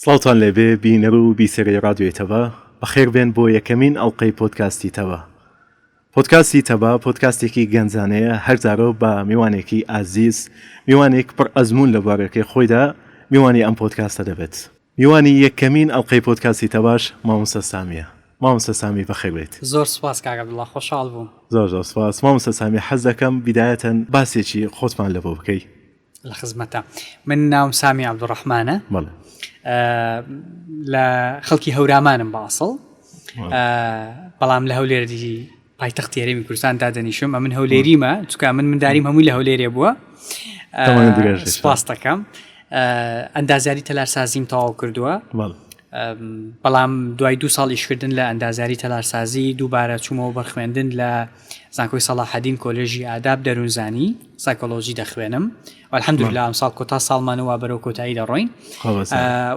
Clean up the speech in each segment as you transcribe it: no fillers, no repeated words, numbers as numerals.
سڵاوتان لێبێ بینەر و بیسەری ڕادیۆی تەبا، بەخێربێن بۆ یەکەمین ئەڵقەی پۆدکاستی تەبا. پۆدکاستی تەبا پۆدکاستێکی گەنجانەیە هەر جارەو بە میوانێکی ئازیز، میوانێک پڕ ئەزموون لە بوارەکەی خۆیدا میوانی ئەم پۆدکاستە دەبێت. میوانی یەکەمین ئەڵقەی پۆدکاستی تەباش مامۆستا سامییە. مامۆستا سامی بەخێر بێیت. زۆر سوپاس کاک عەبدوڵا خۆشحاڵ بووم. زۆر زۆر سوپاس مامۆستا سامی حەز دەکەم بیدایەتەن باسێکی خۆتمان لەبۆ بکەی. لە خزمەتە من ناوم سامی عەبدوڕەحمانە لە خەڵکی هەورامانم بە ئەسڵ بەڵام لە هەولێری پایتەختی هەرێمی کوردستان دادەنیشم ئەمن هەولێریمە چکە من منداریم هەمووی لە هەولێرێ بووە سپاس دەکەم ئەندازیاری تەلارسازیم تەواو کردووە بەڵام دوای دو ساڵ ئیشکردن لە ئەندازیاری تەلارسازی دووبارە چوومەوە بەر خوێندن لە زانکۆی سەڵاحەدین کۆلێژی ئاداب دەروونزانی، سایکۆلۆژی، دەخوێنم و الحمدللە ئەمساڵ کۆتا ساڵمان و بەرەو کۆتایی دەڕۆین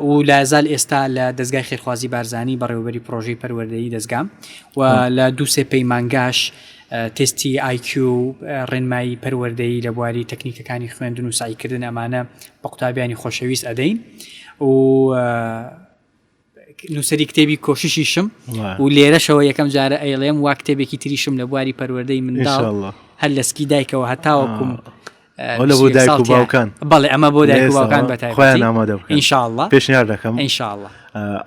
و لازال ئێستا لە دەزگای خێرخوازی بارزانی بەڕێوەبەری پرۆژەی پەروەردەیی دەزگام و لە دووسێ پەیمانگاش تستی IQ ڕێنمایی پەروەردەیی لە بواری تەکنیکەکانی خوێندن و سعیکردن ئەمانە بە قوتابیانی خۆشەویست ئەدەین و نووسەری کتێبی کۆششیشم و لێرەشەوە یەکەم جارە ئەیڵێم وا کتێبێکی تریشم لە بواری پەروەردەی منداڵ هەر لە سکی دایکەوە هەتاوەکوم لە بۆ دایک و باوکان بەڵێ ئەمە بۆ دایک و باوکان بە خۆیان ئامادە بکەن ئینشاءاللە پێشنیار دەکەم ئینشاءاللە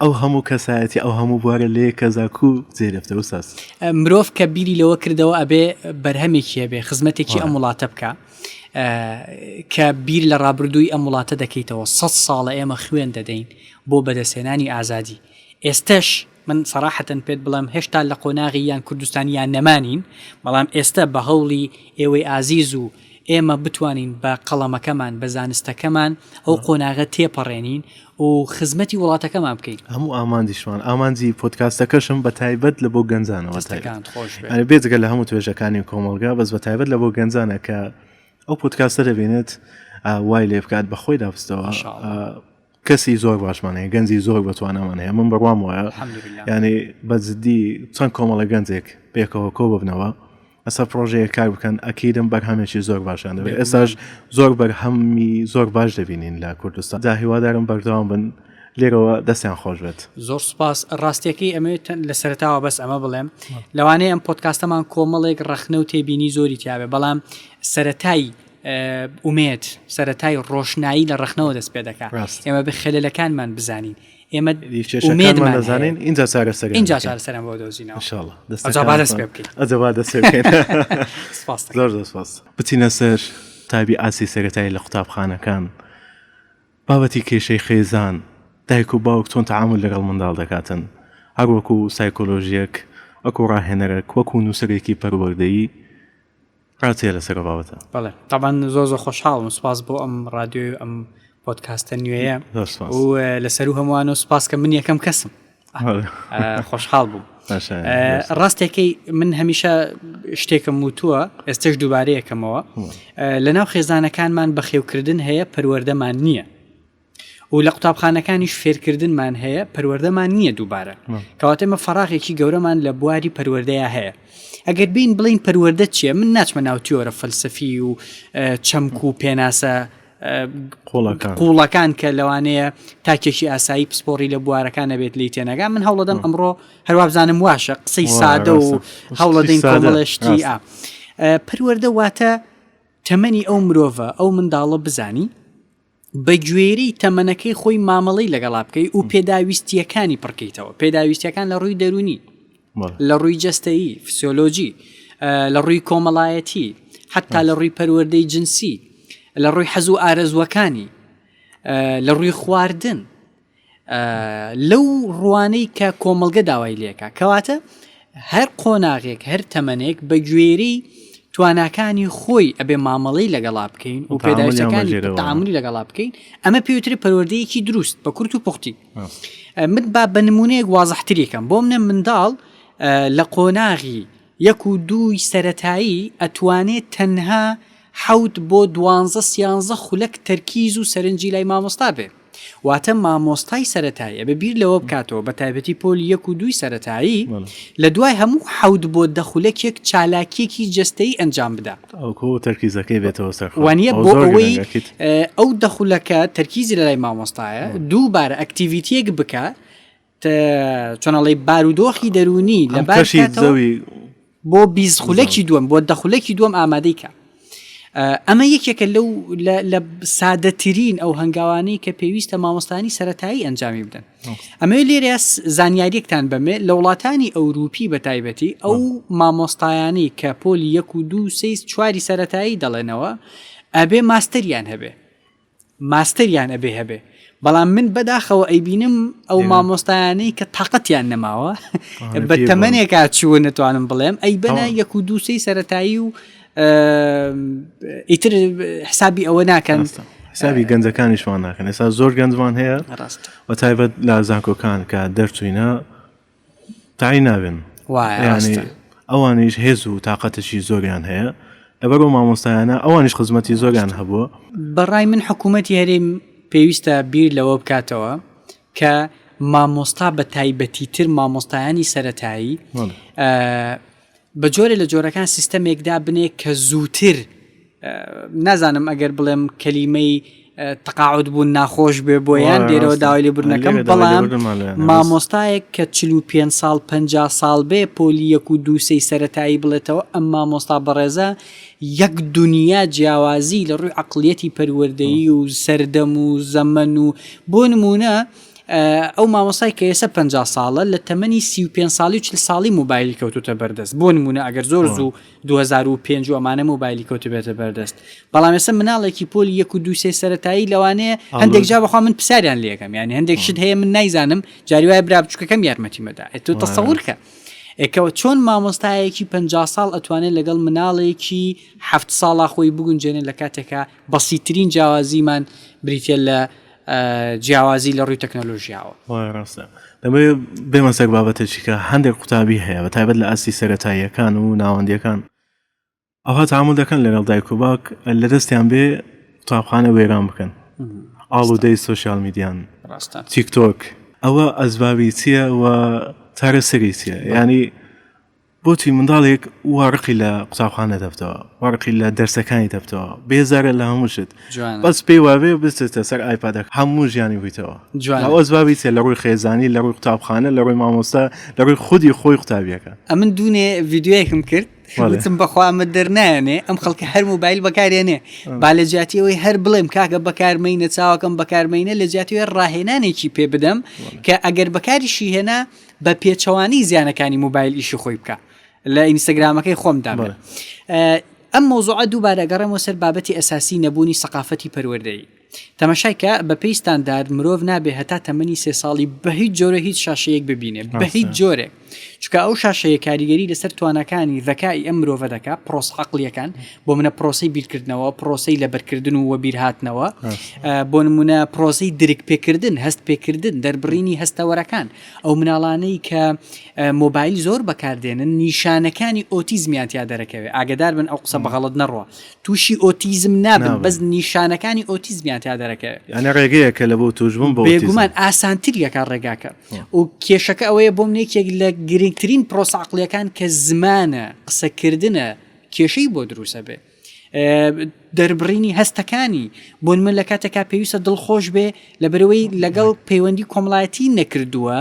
ئەو هەموو کەسایەتی ئەو هەموو بوارە لێ کەزاکو جێ دەفتە وساس مرۆڤ کە بیری لەوە کردەوە ئەبێ بەرهەمێکی هەبێ خزمەتێکی ئەم وڵاتە بکە کە بیر لە ڕابردووی ئەم وڵاتە دەکەیتەوە سە ساڵە ئێمە خوێن دەدەین بۆ بەدەستهێنانی ئازادی ئێستەش من سەراحەتەن پێت بڵێم هێشتا لە قۆناغی یان کوردستانی یان نەمانین بەڵام ئێستە بە هەوڵی ئێوەی ئازیز و ئێمە بتوانین بە قەڵەمەکەمان بە زانستەکەمان ئەو قۆناغە تێپەڕێنین و خزمەتی وڵاتەکەمان بکەین. هەموو ئامانجیشمان ئامانجی پۆدکاستەکەشم بە تایبەت لە بۆ گەنجانەوە دەستەکانت خۆش بێت. یانی بێجگە لە هەموو توێژەکانی کۆمەڵگا بەس بە تایبەت لە بۆ گەنجانە کە ئەو پۆدکاستە دەبینێت وای لێ بکات بە خۆیدا بستەوە. کەسی زۆر باشمان هەیە گەنجی زۆر بەتوانامان هەیە من بڕوام وایە ینی بە جدی چەند کۆمەڵە گەنجێک پێکەوە کۆ ببنەوە ئەسە پرۆژەیە کار بکەن ئەکیدم بەرهەمێکی زۆر باشیان دەبێت ئێستاش زۆر بەرهەمی زۆر باش دەبینین لە کوردستان جا هیوادارم بەردەوام بن لێرەوە دەستیان خۆش بێت. زۆر سوپاس ڕاستیەکەی ئەمەوێت لە سەرەتاوە بەس ئەمە بڵێم لەوانەیە ئەم پۆدکاستەمان کۆمەڵێک ڕەخنە و تێبینی زۆری تیاابێ بەڵام سەتای ئومێد سەتای ڕۆشنایی لە ڕەخنەوە دەست پێ دەکا ئێمە بە خەلەلەکانمان بزانین ئێمە ئومێدمان دەزانین اینجا چارەسەر اینجا چارەسەرم بۆ دۆزینەوە ئینشاءاللە ئەجا با دەست پێ بکەین ئەجا با دەست پێ بکەین سپاس زۆر زۆر سپاس بچینە سەر قوتابی ئاستی سەرەتایی لە قوتابخانەکان بابەتی کێشەی خێزان، دایک و باوک چۆن تەعامول لەگەڵ منداڵ دەکاتن، هەر وەکو سایکۆلۆژیەک، وەکو ڕاهێنەرەک، وەکو نووسەرێکی پەروەردەیی ڕات هەیە لەسەر ئەو بابەتە؟ بەڵێ تەبعەن زۆر زۆر خۆشحاڵم سوپاس بۆ ئەم ڕادیۆی و ئەم پۆدکاستە نوێیە زۆر سوپاس. و لەسەروو هەمووانەوە سوپاس کە من یەکەم کەسم خۆشحاڵ بووم ڕاستەکەی من هەمیشە شتێکم وتووە ئێستش دووبارەیەکەمەوە لە ناو خێزانەکانمان بەخێوکردن هەیە پەروەردەمان نییە و لە قوتابخانەکانیش فێرکردنمان هەیە پەروەردەمان نییە دووبارە کەواتە ئمە فەراغێکی گەورەمان لە بواری پەروەردەیە هەیە ئەگەر بین بڵین پەروەردە چییە من ناچمە ناو تیۆرە فەلسەفی و چەمک و پێناسە قوڵەکان کە لەوانەیە تاکێکی ئاسایی پسپۆڕی لە بوارەکان نەبێت لی تێنەگا من هەوڵەدەم ئەمڕۆ هەروابزانم واشە قسەی سادە و هەوڵەدەین کۆمەڵێ شتی ئا پەروەردە واتە تەمەنی ئەو مرۆڤە ئەو منداڵە بزانی بە گوێرەی تەمەنەکەی خۆی مامەڵەی لەگەڵا بکەی و پێداویستیەکانی پڕکەیتەوە پێداویستیەکان لە ڕووی دەرونی لە ڕووی جەستەیی فسیۆلۆجی لە ڕووی کۆمەڵایەتی حتا لە ڕووی پەروەردەی جنسی لە ڕووی حەز و ئارەزوەکانی لە ڕووی خواردن لەو ڕوانەی کە کۆمەڵگە داوای لێکا کەواتە هەر قۆناغێک هەر تەمەنێک بە گوێرەی تواناکانی خۆی ئەبێ مامەڵەی لەگەڵا بکەین و پێداویستەکانی تەعامولی لەگەڵا بکەین ئەمە پێوترێ پەروەردەیەکی دروست بە کورت و پوختی من با بە نمونەیەک وازحتریکەم بۆ منە منداڵ لە قۆناغی یەک و دووی سەتایی ئەتوانێت تەنها حەوت بۆ دوانزە سیانزە خولەک تەرکیز و سەرنجی لای مامۆستا بێ. واتە مامۆستای سەرەتایی ئەبێ بیر لەوە بکاتەوە بە تایبەتی پۆلی یەک و دووی سەرەتایی لە دوای هەموو حەوت بۆ دە خولەکێک چالاکیەکی جەستەیی ئەنجام بدا. ئەوکو تەرکیزەکەی بێتەوە سەر خۆی. وانیە بۆ ئەوەی ئەو دە خولەکە تەرکیزی لەلای مامۆستایە دووبارە ئەکتیڤیتیەک بکا چۆن ئەڵێی بارودۆخی دەروونی لە کەشی زەوی بۆ 20 خولەکی دووەم بۆ دە خولەکی دووەم ئامادەی کە ئەمە یەکێکە لەو لە سادەترین ئەو هەنگاوانەی کە پێویستە مامۆستانی سەتایی ئەنجامی بدەن ئەمەوێ لێرە زانیاریەکتان بەمێ لە وڵاتانی ئەوروپی بە تایبەتی ئەو مامۆستایانی کە پۆلی یەک و دوو سێ چواری سەتایی دەڵێنەوە ئەبێ ماستەریان هەبێ ماستەریان ئەبێ هەبێ بەڵام من بەداخەوە ئەیبینم ئەو مامۆستایانەی کە تااقەتیان نەماوە بە تەمەنێکا چووە نتوانم بڵێم ئەی بەنە یەک و دووسەی سەتایی و ئیتر حسابی ئەوە ناکەن حسابی گەنجەکانیشمان ناکەن ئێستا زۆر گەنجمان هەیە ڕاست بە تایبەت لە زانکۆکان کە دەرچوینە تای نابن ینی ئەوانیش هێز و تااقەتێکی زۆریان هەیە لەبەر و مامۆستایانە ئەوانیش خزمەتی زۆریان هەبووە. بەڕای من حکوومەتی هەرێم پێویستە بیر لەوە بکاتەوە کە مامۆستا بە تایبەتی تر مامۆستایانی سەتایی بە جۆرێ لە جۆرەکان سیستەمێک دابنێ کە زووتر نازانم ئەگەر بڵێم کەلیمەی تەقاعد بوون ناخۆش بێ بۆیان لێرەوە داوای لێبوردنەکەم بەڵام مامۆستایەک کە 45 ساڵ 50 ساڵ بێ پۆلی یەک و دووسەی سەتایی بڵێتەوە ئەم مامۆستا بەڕێزە یەک دنیا جیاوازی لە ڕووی عقلیەتی پەروەردەیی و سەردەم و زەمەن و بۆ نمونە ئەو مامۆستای کە ئێستا 50 ساڵە لە تەمەنی 35 ساڵی و 40 ساڵی مۆبایلی کەوتوتە بەردەست بۆ نمونە ئەگەر زۆر زوو 2005 و ئەمانە مۆبایلی کەوتبێتە بەردەست بەڵام ئێستا مناڵێکی پۆلی یەک و دوو سێ سەتایی لەوانەیە هەندێک جا بەخوا من پرسیاریان لەکەم یعنی هەندێک شت هەیە من نایزانم جاری وایە برا بچووکەکەم یارمەتی مەدا تۆ تەسەور کە ئێکەوە چۆن مامۆستایەکی 50 ساڵ ئەتوانێت لەگەڵ مناڵێکی هەفت ساڵا خۆی بگونجێنێت لە کاتێکا بەسیترین جیاوازیمان بریتە لە جیاوازی لە ڕووی تەکنەلۆژیاوە. وایە ڕاستە. دەمەوێت بێمە سەر بابەتێکی کە هەندێک قوتابی هەیە بە تایبەت لە ئاستی سەرەتاییەکان و ناوەندیەکان ئەوها تعامل دەکەن لەگەڵ دایک و باوک لە دەستیان بێ قوتابخانە وێران بکەن ئاڵودەی سۆشیال میدیان ڕاستە تیکتۆک ئەوە ئەسبابی چییە و چارەسەری چییە ینی بۆچی منداڵێک وا ڕقی لە قوتابخانە دەبتەوە وا ڕقی لە دەرسەکانی دەبتەوە بێزارە لە هەموو شت بەس پێی وابێ بچێتە سەر ئایپادەکە هەموو ژیانی بوویتەوە ئەو ئەسبابی چیە لە ڕووی خێزانی لە ڕووی قوتابخانە لە ڕووی مامۆستا لە ڕووی خودی خۆی قوتابیەکە ئەمن دوونێ ڤیدیۆیەکم کرد وتم بەخوا ئەمە دەرنایەنێ ئەم خەڵکە هەر مۆبایل بەکارێنێ با لە جیاتی ئەوەی هەر بڵێم کاکە بەکارمەینە چاوەکەم بەکارمەینە لە جیاتی ڕاهێنانێکی پێ بدەم کە ئەگەر بەکاریشی هێنا بە پێچەوانەی زیانەکانی مۆبایل ئیشی خۆی بکە لە ئینستاگرامەکەی خۆم دابێت ئەم مۆزوعە دووبارە گەڕێمەوە سەر بابەتی ئەساسی نەبوونی سەقافەتی پەروەردەیی تەمەشای کە بە پێی ستاندارد مرۆڤ نابێ هەتا تەمەنی سێ ساڵی بە هیچ جۆرە هیچ شاشەیەک ببینێ بە هیچ جۆرێک چونکە ئەو شاشەیە کاریگەری لەسەر تواناکانی ذەکای ئەم مرۆڤە دەکا پرۆسە عەقڵیەکان بۆ منە پرۆسەی بیرکردنەوە پرۆسەی لەبەرکردن و وەبیرهاتنەوە بۆ نمونە پرۆسەی درک پێکردن هەست پێکردن دەربڕینی هەستەوەرەکان ئەو مناڵانەی کە مۆبایل زۆر بەکاردێنن نیشانەکانی ئۆتیزمیان تیا دەرەکەوێت ئاگدار بن ئەو قسە بەغەڵت نەڕوە تووشی ئۆتیزم نابن بەس نیشانەکانی ئۆتیزمیان تیا دەرەکەوێت یانە ڕێگەیە کە لە بۆ توشبوون بە بێگومان ئاسانتر یەکە ڕێگاکە و کێشەکە ئەوەیە بۆم یەکێک لە گرنگترین پرۆسە عەقڵیەکان کە زمانە قسەکردنە کێشەی بۆ دروسە بێ دەربڕینی هەستەکانی بۆ من لە کاتێکا پێویستە دڵخۆش بێ لەبەرەوەی لەگەڵ پەیوەندی کۆمەڵایەتی نەکردووە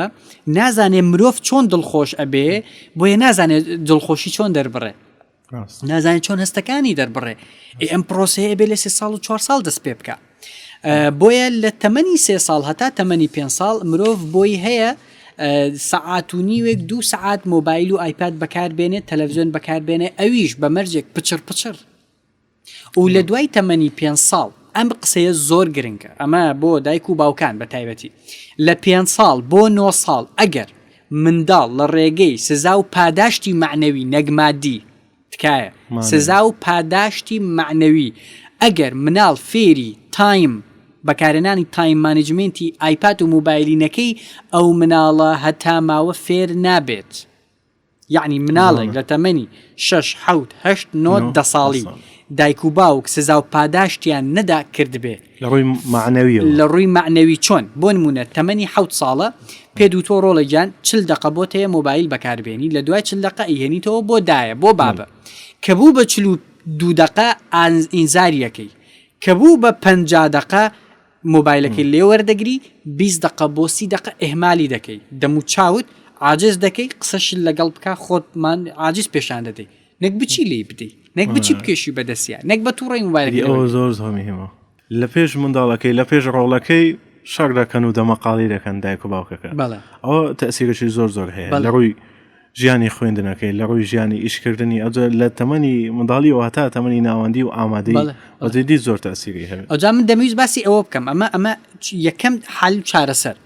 نازانێ مرۆڤ چۆن دڵخۆش ئەبێ بۆیە نازانێت دڵخۆشی چۆن دەربڕێ نازانێت چۆن هەستەکانی دەربڕێ ئەم پرۆسەیە بێ لە سێ ساڵ و چوار ساڵ دەست پێ بکە بۆیە لە تەمەنی سێ ساڵ هەتا تەمەنی پێ ساڵ مرۆڤ بۆی هەیە سەعات و نیوێک دوو سەعات مۆبایل و ئایپاد بەکاربێنێت تەلەڤزیۆن بەکاربێنێ ئەویش بە مەرجێک پچڕ پچڕ و لە دوای تەمەنی پێ ساڵ ئەم قسەیە زۆر گرنگە ئەمە بۆ دایک و باوکان بە تایبەتی لە پێ ساڵ بۆ نۆ ساڵ ئەگەر منداڵ لە ڕێگەی سزا و پاداشتی مەعنەوی نەک مادی تکایە سزا و پاداشتی مەعنەوی ئەگەر مناڵ فێری time بەکارهێنانی time management ی ئایپاد و موبایلی نەکەی ئەو مناڵە هەتا ماوە فێر نابێت یەعنی مناڵێک لە تەمەنی شەش حەوت هەشت نۆ دە ساڵی. دایک و باوک سزا و پاداشتیان نەدا کردبێ. لە ڕووی مەعنەویەوە. لە ڕووی مەعنەوی چۆن؟ بۆ نموونە تەمەنی حەوت ساڵە پێت وتووە ڕۆڵە گیان چل دەقە بۆت هەیە مۆبایل بەکار بێنی لە دوای چل دەقە ئەیهێنیتەوە بۆ دایە بۆ بابە کە بوو بە 42 دەقە ئینزاری ئەکەی کە بوو بە 50 دەقە مۆبایلەکەی لێ وەردەگری 20 دەقە بۆ سی دەقە ئیهمالی دەکەی دەموچاوت عاجز دەکەی قسەشت لەگەڵ بکە خۆتمان عاجز پێشان دەدەی نەک بچی لێی بدەی نەک بچی بکێشی بەدەستیا نەک بە تووڕەی مۆبایلەکەی ئەوە زۆر زۆر مهمە لە پێش منداڵەکەی لە پێش ڕۆڵەکەی شەڕ دەکەن و دەمەقاڵی دەکەن دایک و باوکەکە ئەوە تەسیرێکی زۆر زۆر هەیە لە ڕووی ژیانی خوێندنەکەی لە ڕووی ژیانی ئیشکردنی ئەوجا لە تەمەنی منداڵیەوە هەتا تەمەنی ناوەندی و ئامادەی بەجدی زۆر تەسیری هەیە. ئەوجا من دەمەویست باسی ئەوە بکەم ئەمە ئەمە یەکەم حل چارەسەر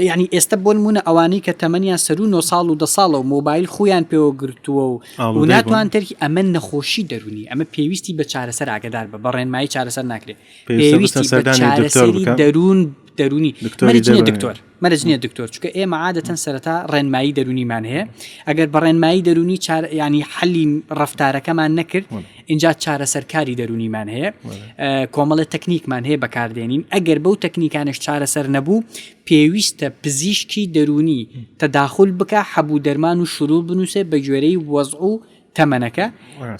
یعنی ئێستا بۆ نمونە ئەوانەی کە تەمەنیان سەرو 9 ساڵ و دە ساڵە و مۆبایل خۆیان پێوە گرتووە و و ناتوان تەرکی ئەمە نەخۆشی دەرونی ئەمە پێویستی بە چارەسەر ئاگدار بە بە ڕێنمایی چارەسەر ناکرێت پێویستی بە چارەسەری دەروون دەرونی مەرج نییە دکتۆر مەرج نییە دکتۆر چونکە ئێمە عادەتەن سەرەتا ڕێنمایی دەرونیمان هەیە ئەگەر بە ڕێنمایی دەرونی چار ینی حەلی ڕفتارەکەمان نەکرد اینجا چارەسەرکاری دەرونیمان هەیە کۆمەڵە تەکنیکمان هەیە بەکاردێنین ئەگەر بەو تەکنیکانش چارەسەر نەبوو پێویستە پزیشکی دەرونی تەداخل بکە حەبوو دەرمان و شروع بنووسێ بە گوێرەی وەزع و تەمەنەکە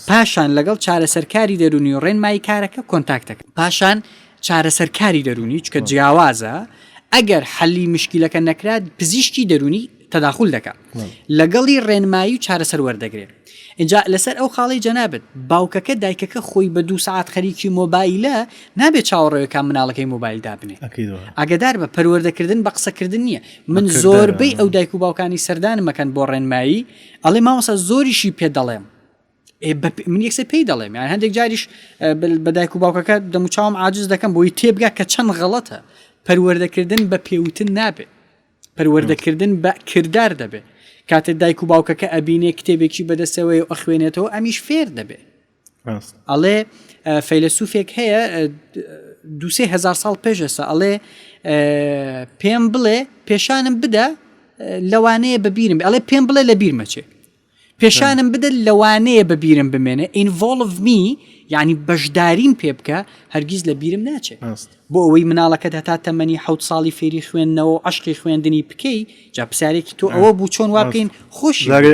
پاشان لەگەڵ چارەسەرکاری دەرونی و ڕێنمایی کارەکە کۆنتاکتەکە پاشان چارەسەرکاری دەرونی چکە جیاوازە ئەگەر حەلی مشکیلەکە نەکرا پزیشکی دەرونی تەداخول دەکا لەگەڵی ڕێنمایی و چارەسەر وەردەگرێ اینجا لەسەر ئەو خاڵی جەنابت باوکەکە دایکەکە خۆی بە دوو سعات خەریکی مۆبایلە نابێت چاوەڕێکە مناڵەکەی مۆبایل دابنێ ئاگدار بە پەروەردەکردن بە قسەکردن نییە من زۆربەی ئەو دایک و باوکانی سەردانم مەکەن بۆ ڕێنمایی ئەڵێ مامۆستا زۆریشی پێ دەڵێم من یەکسەر پێی دەڵێم یان هەندێک جاریش بە دایک و باوکەکە دەموچاوم عاجز دەکەم بۆی تێبگا کە چەند غەڵەتە پەروەردەکردن بە پێوتن نابێ پەروەردەکردن بە کردار دەبێ کاتێ دایک و باوکەکە ئەبینێ کتێبێکی بەدەستەوەی و ئەخوێنێتەوە ئەمیش فێر دەبێ ئەڵێ فەیلەسوفێک هەیە دوسێ هزار ساڵ پێش ئێستا ئەڵێ پێم بڵێ پێشانم بدە لەوانەیە بەبیرم ئەڵێ پێم بڵێ لە بیرمەچێ پێشانم بدە لەوانەیە بە بیرم بمێنێ involve me یعنی بەشداریم پێ بکە هەرگیز لە بیرم ناچێت بۆ ئەوەی مناڵەکەت هەتا تەمەنی حەوت ساڵی فێری خوێندنەوە و عەشقی خوێندنی بکەی جا پرسیارێکی تۆ ئەوە بوو چۆن وا بکەین خۆشی جارێ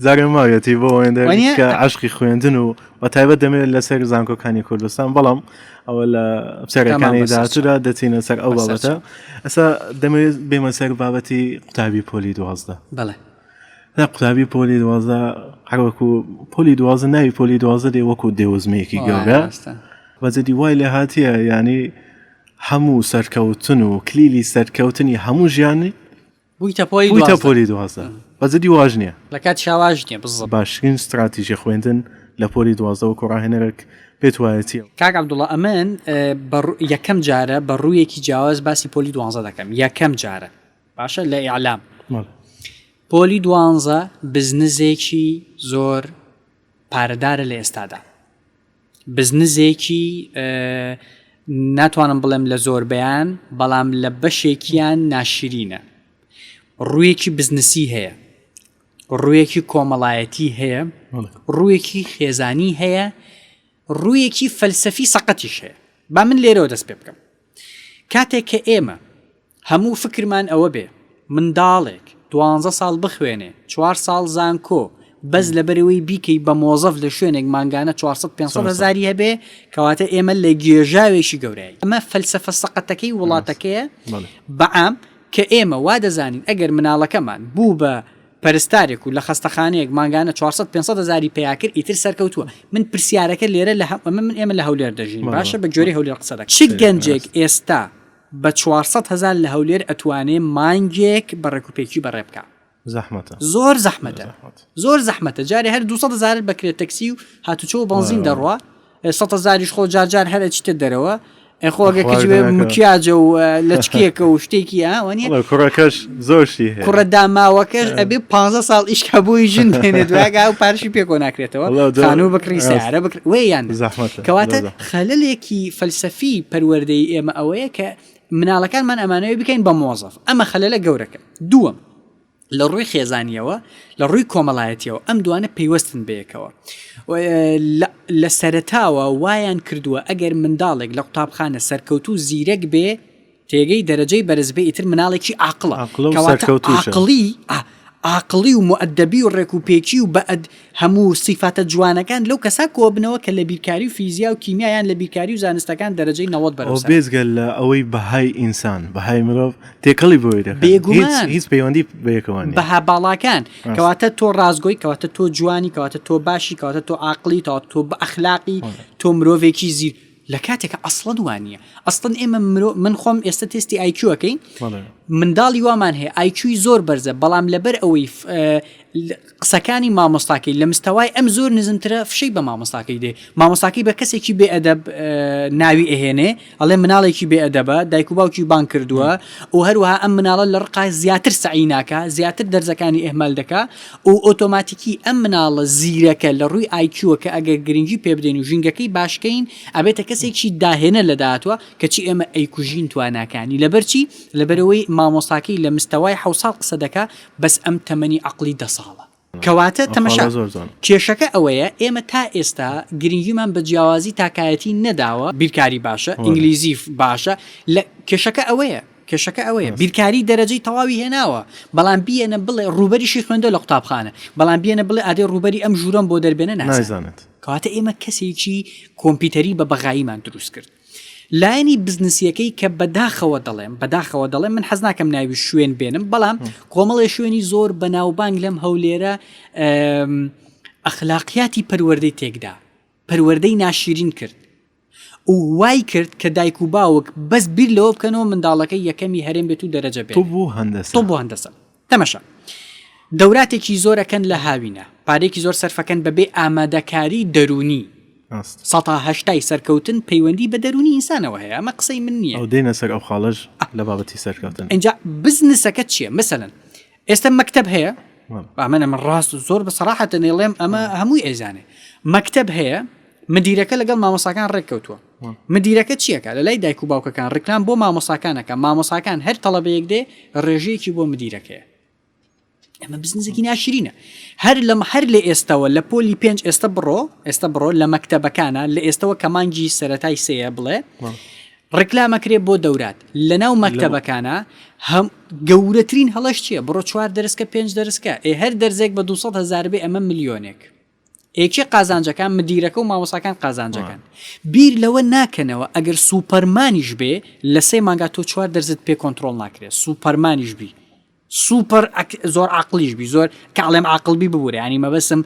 جارێ ماویەتی بۆ ئەوەندە وانیە؟ کە عەشقی خوێندن و بە تایبەت دەمەوێت لەسەر زانکۆکانی کوردستان بەڵام ئەوە لە پرسیارەکانی تەمام، بەسەر داهاتوودا دەچینە سەر ئەو بەسەر بابەتە چاو. ئەسا دەمەوێت بێمە سەر بابەتی قوتابی پۆلی 12 بەڵێ نا قوتابی پۆلی 12 هەر وەکو پۆلی 12 ناوی پۆلی 12 دێ وەکو دێوزمەیەکی وای، گەورە ڕاستە. بەجدی وای لێ هاتیە یانی هەموو سەرکەوتن و کلیلی سەرکەوتنی هەموو ژیانی بوویتە پۆلی بوویتە 12. پۆلی 12 بەجدی واش نییە لە کات شاواش نییە بزڵ. باشترین ستراتیژی خوێندن لە پۆلی 12 وەکو ڕاهێنەرێک پێت وایە چییە؟ کاک عەبدوڵا ئەمن بە یەکەم جارە بە ڕوویەکی جیاواز باسی پۆلی دوانزە دەکەم یەکەم جارە باشە لە ئیعلام پۆلی دوانزە بزنزێکی زۆر پارەدارە لە ئێستادا بزنزێکی ناتوانم بڵێم لە زۆربیان بەڵام لە بەشێکیان ناشرینە ڕوویەکی بزنسی هەیە ڕوویەکی کۆمەڵایەتی هەیە ڕوویەکی خێزانی هەیە ڕوویەکی فەلسەفی سەقەتیش هەیە با من لێرەوە دەست پێ بکەم کاتێک کە ئێمە هەموو فکرمان ئەوە بێ منداڵێک دوانزە ساڵ بخوێنێ چوار ساڵ زانکۆ بەس لەبەرئەوەی بیکەی بە مۆزەف لە شوێنێک مانگانە 400 500 هەزاری هەبێ کەواتە ئێمە لە گێژاوێکی گەورەین ئەمە فەلسەفە سەقەتەکەی وڵاتەکەیە بەعام کە ئێمە وا دەزانین ئەگەر مناڵەکەمان بوو بە پەرستارێک و لە خەستەخانەیەک مانگانە 400 500 هەزاری پەیا کرد ئیتر سەرکەوتووە من پرسیارەکە لێرە لە ئەمە من ئێمە لە هەولێر دەژین باشە بە گوێرەی هەولێر قسە دەکەم چ گەنجێک ئێستا بە 400 هەزار لە هەولێر ئەتوانێ مانگێک بە ڕێکوپێکی بەڕێ بکا؟ زەحمەتە. زۆر زەحمەتە زۆر زەحمەتە جارێ هەر 200 هەزارت بەکرێت تەکسی و هاتوچۆ و بەنزین دەڕوا 100 هەزاریش خۆ جار جار هەر ئەچیتە دەرەوە ئێ خۆ ئەگەر کچ بێ مکیاجە و لەچکێکە و شتێکی ئا وەنیە وەڵا کوڕەکەش زۆر شتی هەیە کوڕە داماوەکەش ئەبێ 15 ساڵ ئیش کا بۆی ژن بێنێ دوایگا و پارشی پێ کۆ ناکرێتەوە وەڵا زۆر خانوو بکڕی ڕاست. سەیارە بکڕی وێ یان نا زەحمەتە کەواتە زۆر زەحمەتە. خەلەلێکی فەلسەفی پەروەردەی ئێمە ئەوەیە کە مناڵەکانمان ئەمانەوێ بکەین بە مۆزەف ئەمە خەلەلە گەورەکە دووەم. لە ڕووی خێزانیەوە لە ڕووی کۆمەڵایەتیەوە ئەم دوانە پەیوەستن بەیەکەوە لە سەرەتاوە وایان کردووە ئەگەر منداڵێک لە قوتابخانە سەرکەوتوو زیرەک بێ تێگەی دەرەجەی بەرز بێ ئیتر مناڵێکی عاقڵە کەواتە عاقڵی عاقڵی و موئەدەبی و ڕێک و پێکی و بەئەد هەموو سیفاتە جوانەکان لەو کەسا کۆبنەوە کە لە بیرکاری و فیزیا و کیمیا یان لە بیرکاری و زانستەکان دەرەجەی 90 بەرەو سەرە. بێجگە لە ئەوەی بەهای ئینسان، بەهای مرۆڤ تێکەڵی بەوەی دەکەن. بێگومان. هیچ پەیوەندی بەیەکەوە نییە. بەها باڵاکان. کەواتە تۆ ڕاستگۆی، کەواتە تۆ جوانی، کەواتە تۆ باشی، کەواتە تۆ عاقڵی، کەواتە تۆ بە ئەخلاقی، تۆ مرۆڤێکی زیر. لە کاتێکا ئەسڵەن وا نییە. ئەسڵەن ئێمە مرۆ من خۆم ئێستا تێستی IQ ئەکەین. منداڵی وامان هەیە IQ ی زۆر بەرزە بەڵام لەبەر ئەوەی قسەکانی مامۆستاکەی لە مستەوای ئەم زۆر نزمترە فشەی بە مامۆستاکەی دێ مامۆستاکەی بە کەسێکی بێ ئەدەب ناوی ئەهێنێ ئەڵێ مناڵێکی بێ ئەدەبە دایک و باوکی بانگ کردووە و هەروەها ئەم مناڵە لە ڕقا زیاتر سەعی ناکا زیاتر دەرزەکانی ئیهمال دەکا و ئۆتۆماتیکی ئەم مناڵە زیرەکە لە ڕووی IQ ەوە کە ئەگەر گرنگی پێ بدەین و ژینگەکەی باشکەین ئەبێتە کەسێکی داهێنەر لە داهاتووە کەچی ئێمە ئەیکوژین تواناکانی لەبەرچی لەبەرئەوەی مامۆستاکەی لە مستەوای حەوت ساڵ قسە دەکا بەس ئەم تەمەنی عەقڵی دە ساڵە. کەواتە تەمەشا کێشەکە ئەوەیە ئێمە تا ئێستا گرنگیمان بە جیاوازی تاکایەتی نەداوە بیرکاری باشە ئینگلیزی باشە لە کێشەکە ئەوەیە کێشەکە ئەوەیە بیرکاری دەرەجەی تەواوی هێناوە بەڵام بیەنە بڵێ ڕووبەریشی خوێندۆ لە قوتابخانە بەڵام بیەنە بڵێ ئادێ ڕووبەری ئەم ژوورەم بۆ دەربێنە نازانێت کەواتە ئێمە کەسێکی کۆمپیوتەری بە بەغاییمان دروست کرد لایەنی بزنسیەکەی کە بەداخەوە دەڵێم بەداخەوە دەڵێم من حەز ناکەم ناوی شوێن بێنم بەڵام کۆمەڵێ شوێنی زۆر بەناوبانگ لەم هەولێرە ئەخلاقیاتی پەروەردەی تێکدا پەروەردەی ناشیرین کرد و وای کرد کە دایک و باوک بەس بیر لەوە بکەنەوە منداڵەکەی یەکەمی هەرێم بێت و دەرەجە بێت بۆ هەندەسە بۆ هەندەسە تەمەشا دەوراتێکی زۆرەکەن لە هاوینە پارێکی زۆر سەرفەکەن بەبێ ئامادەکاری دەروونی سەتا هەشتای سەرکەوتن پەیوەندی بە دەروونی ئینسانەوە هەیە ئەمە قسەی من نییە. ئەو دێینە سەر ئەو خاڵەش لە بابەتی سەرکەوتن. ئینجا بزنسەکە چییە؟ مەسەلەن ئێستا مەکتەب هەیە ئەمە ئەمە ڕاست زۆر بە سەراحەتە نێڵێم ئەمە هەمووی ئەیزانێ مەکتەب هەیە مدیرەکە لەگەڵ مامۆساکان ڕێککەوتووە مدیرەکە چیەکە لە لای دایک و باوکەکان ڕیکلام بۆ مامۆساکانەکە مامۆساکان هەر تەڵەبەیەک دێ ڕێژەیەکی بۆ مدیرەکەیە ئەمە بزنسێکی ناشرینە هەر لەم هەر لە ئێستەوە لە پۆلی پێنج ئێستا بڕۆ ئێستا بڕۆ لە مەکتەبەکانە لە ئێستەوە کە مانگی سەتای سەیە بڵێ ڕیکلامەکرێ بۆ دەورات لە ناو مەکتەبەکانە هەم گەورەترین هەڵەش چییە بڕۆ چوار دەرسکە پێنج دەرسکە ئێ هەر دەرزێک بە 200 هزار بێ ئەمە ملیۆنێک ئێ کێ قازانجەکان مدیرەکە و مامۆساکان قازانجەکان بیر لەوە ناکەنەوە ئەگەر سوپەرمانیش بێ لە سێ مانگا تۆ چوار دەرزت پێ کۆنترۆڵ ناکرێت سوپەرمانیش بی سوپەر زۆر عەقڵیش بی زۆر کە ئەڵێم عاقڵ بی ببورە ینی مەبەسم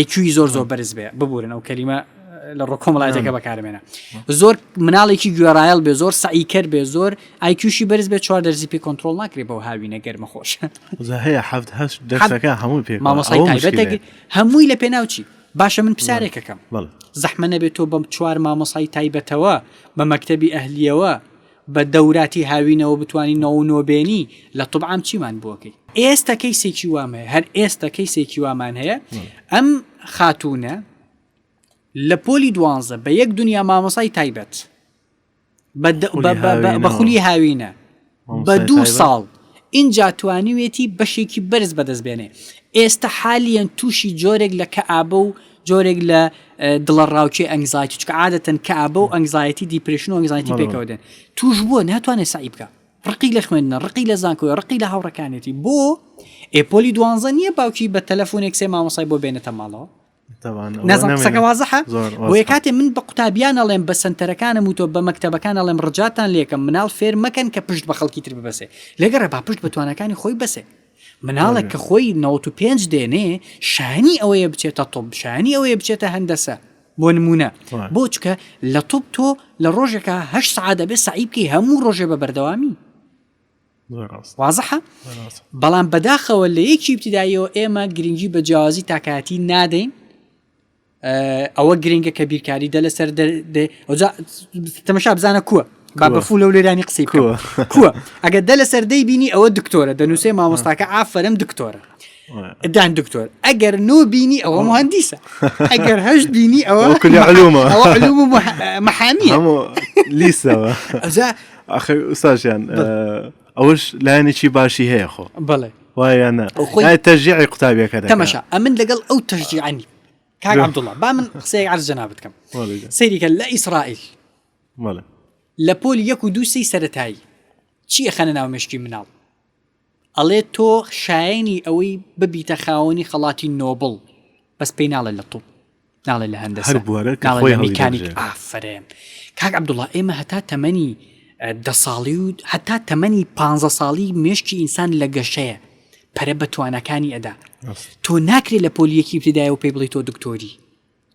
IQ ی زۆر زۆر بەرز بێ ببورن ئەو کەلیمە لە ڕۆ کۆمەڵایەتەکە بەکارمێنە زۆر مناڵێکی گوێڕایەڵ بێ زۆر سعیکەر بێ زۆر IQ شی بەرز بێ چوار دەرزی پێ کۆنترۆڵ ناکرێ بەو هاوینە گەرمە خۆش هەیە حەفت هەشت دەرسەکە هەمووی پێ مامۆسای تایبەتێک هەمووی لە پێناو چی باشە من پرسیارێکەکەم زەحمە نەبێت تۆ بەم چوار مامۆسای تایبەتەوە بە مەکتەبی ئەهلیەوە بە دەوراتی هاوینەوە بتوانی نەوە و نۆ بێنی لە طب عام چیمان بۆکەی؟ ئێستە کەیسێکی وام هەیە هەر ئێستە کەیسێکی وامان هەیە ئەم خاتوونە لە پۆلی دوانزە بە یەک دنیا مامۆسای تایبەت بە خولی هاوینە بە دوو ساڵ ئینجا توانیوێتی بەشێکی بەرز بەدەست بێنێ ئێستا حالیەن تووشی جۆرێک لە کەئابە و جۆرێک لە دڵەڕاوکێ anxiety چونکە عادەتەن کەئابە و anxiety depression و anxiety پێکەوە دێن توش بووە ناتوانێت سەعی بکە ڕقی لە خوێندنە ڕقی لە زانکۆی ڕقی لە هاوڕەکانێتی بۆ ئێ پۆلی دوانزە نییە باوکی بە تەلەفۆنێک سێ مامۆسای بۆ بێنێتە ماڵەوە نازانم قسەکە وازحە بۆیە کاتێ من بە قوتابیان ئەڵێم بە سەنتەرەکانم وتۆ بە مەکتەبەکان ئەڵێم ڕجاتان لێکەم مناڵ فێر مەکەن کە پشت بە خەڵکی تر ببەسێ لێگەڕێ با پشت بە تواناکانی خۆی بەسێ مناڵێک کە خۆی 95 دێنێ شایانی ئەوەیە بچێتە طب شایانی ئەوەیە بچێتە هەندەسە بۆ نمونە بۆ چکە لە طب تۆ لە ڕۆژێکە هەشت سەعات دەبێ سەعی بکەی هەموو ڕۆژێ بە بەردەوامی وازحە بەڵام بەداخەوە لە یەکی ئیبتیداییەوە ئێمە گرنگی بە جیاوازی تاکایەتی نادەین ئەوە گرنگە کە بیرکاری دە لەسەر ئەوجا تەمەشا بزانە کووە با بەفوو لەو لێرانی قسەی کووە کووە ئەگەر دە لەسەر دەی بینی ئەوە دکتۆرە دەنووسێ مامۆستاکە ئافرم دکتۆرە دان دکتۆر ئەگەر نۆ بینی ئەوە مهندیسە ئەگەر هەشت بینی ئەوە علومە ئەوە علوم محامیە وایە یان نا خۆی تەشجیعی قوتابیەکە دەکا تەمەشا ئەمن لەگەڵ ئەو تەشجیعە نیم کاک عەبدوڵڵا با من قسەیەک عەرز جەنابت کەم سەیری کە لە ئیسرائیل لە پۆلی یەک و دوو سێی سەرەتایی چی ئەخەنە ناو مێشکی مناڵ ئەڵێ تۆ شایەنی ئەوەی ببیتە خاوەنی خەڵاتی نۆبڵ بەس پێی ناڵێ لە طب ناڵێ لە هەندەسە هەر بوارە کە ناڵێ خۆی لە میکانیک هەڵیدەبژێرێ. ئافەرێن کاک عەبدوڵڵا ئێمە هەتا تەمەنی دە ساڵی و هەتا تەمەنی پانزە ساڵی مێشکی ئینسان لە گەشەیە پەرە بە تواناکانی ئەدا تۆ ناکرێ لە پۆلی یەکی ئیبتیدایەوە پێی بڵێی تۆ دکتۆری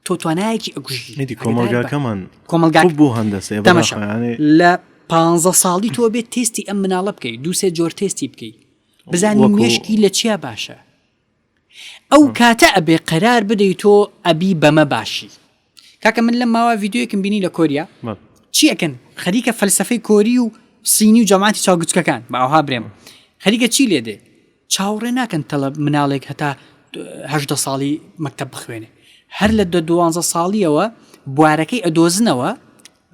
تۆ توانایەکی ئەکوژی ئیدی ئاگادار بە کۆمەڵگاکەمان کۆمەڵگا خوب بۆ هەندەسەیە تەمەشا بەداخەوە یانی لە پانزە ساڵی تۆ بێت تێستی ئەم مناڵە بکەی دوو سێ جۆر تێستی بکەی بزانی وەکو مێشکی لە چیا باشە ئەو کاتە ئەبێ قەرار بدەی تۆ ئەبی بەمە باشی کاکە من لەم ماوە ڤیدیۆیەکم بینی لە کۆریا چی ئەکەن خەریکە فەلسفەی کۆری و سینی و جەماعەتی چاوگچکەکان بە ئەوها برێم خەریکە چی لێ دێ چاوەڕێ ناکەن تەڵە مناڵێک هەتا هەدە ساڵی مەکتب بخوێنێ هەر لە دە دوانزە ساڵیەوە بوارەکەی ئەدۆزنەوە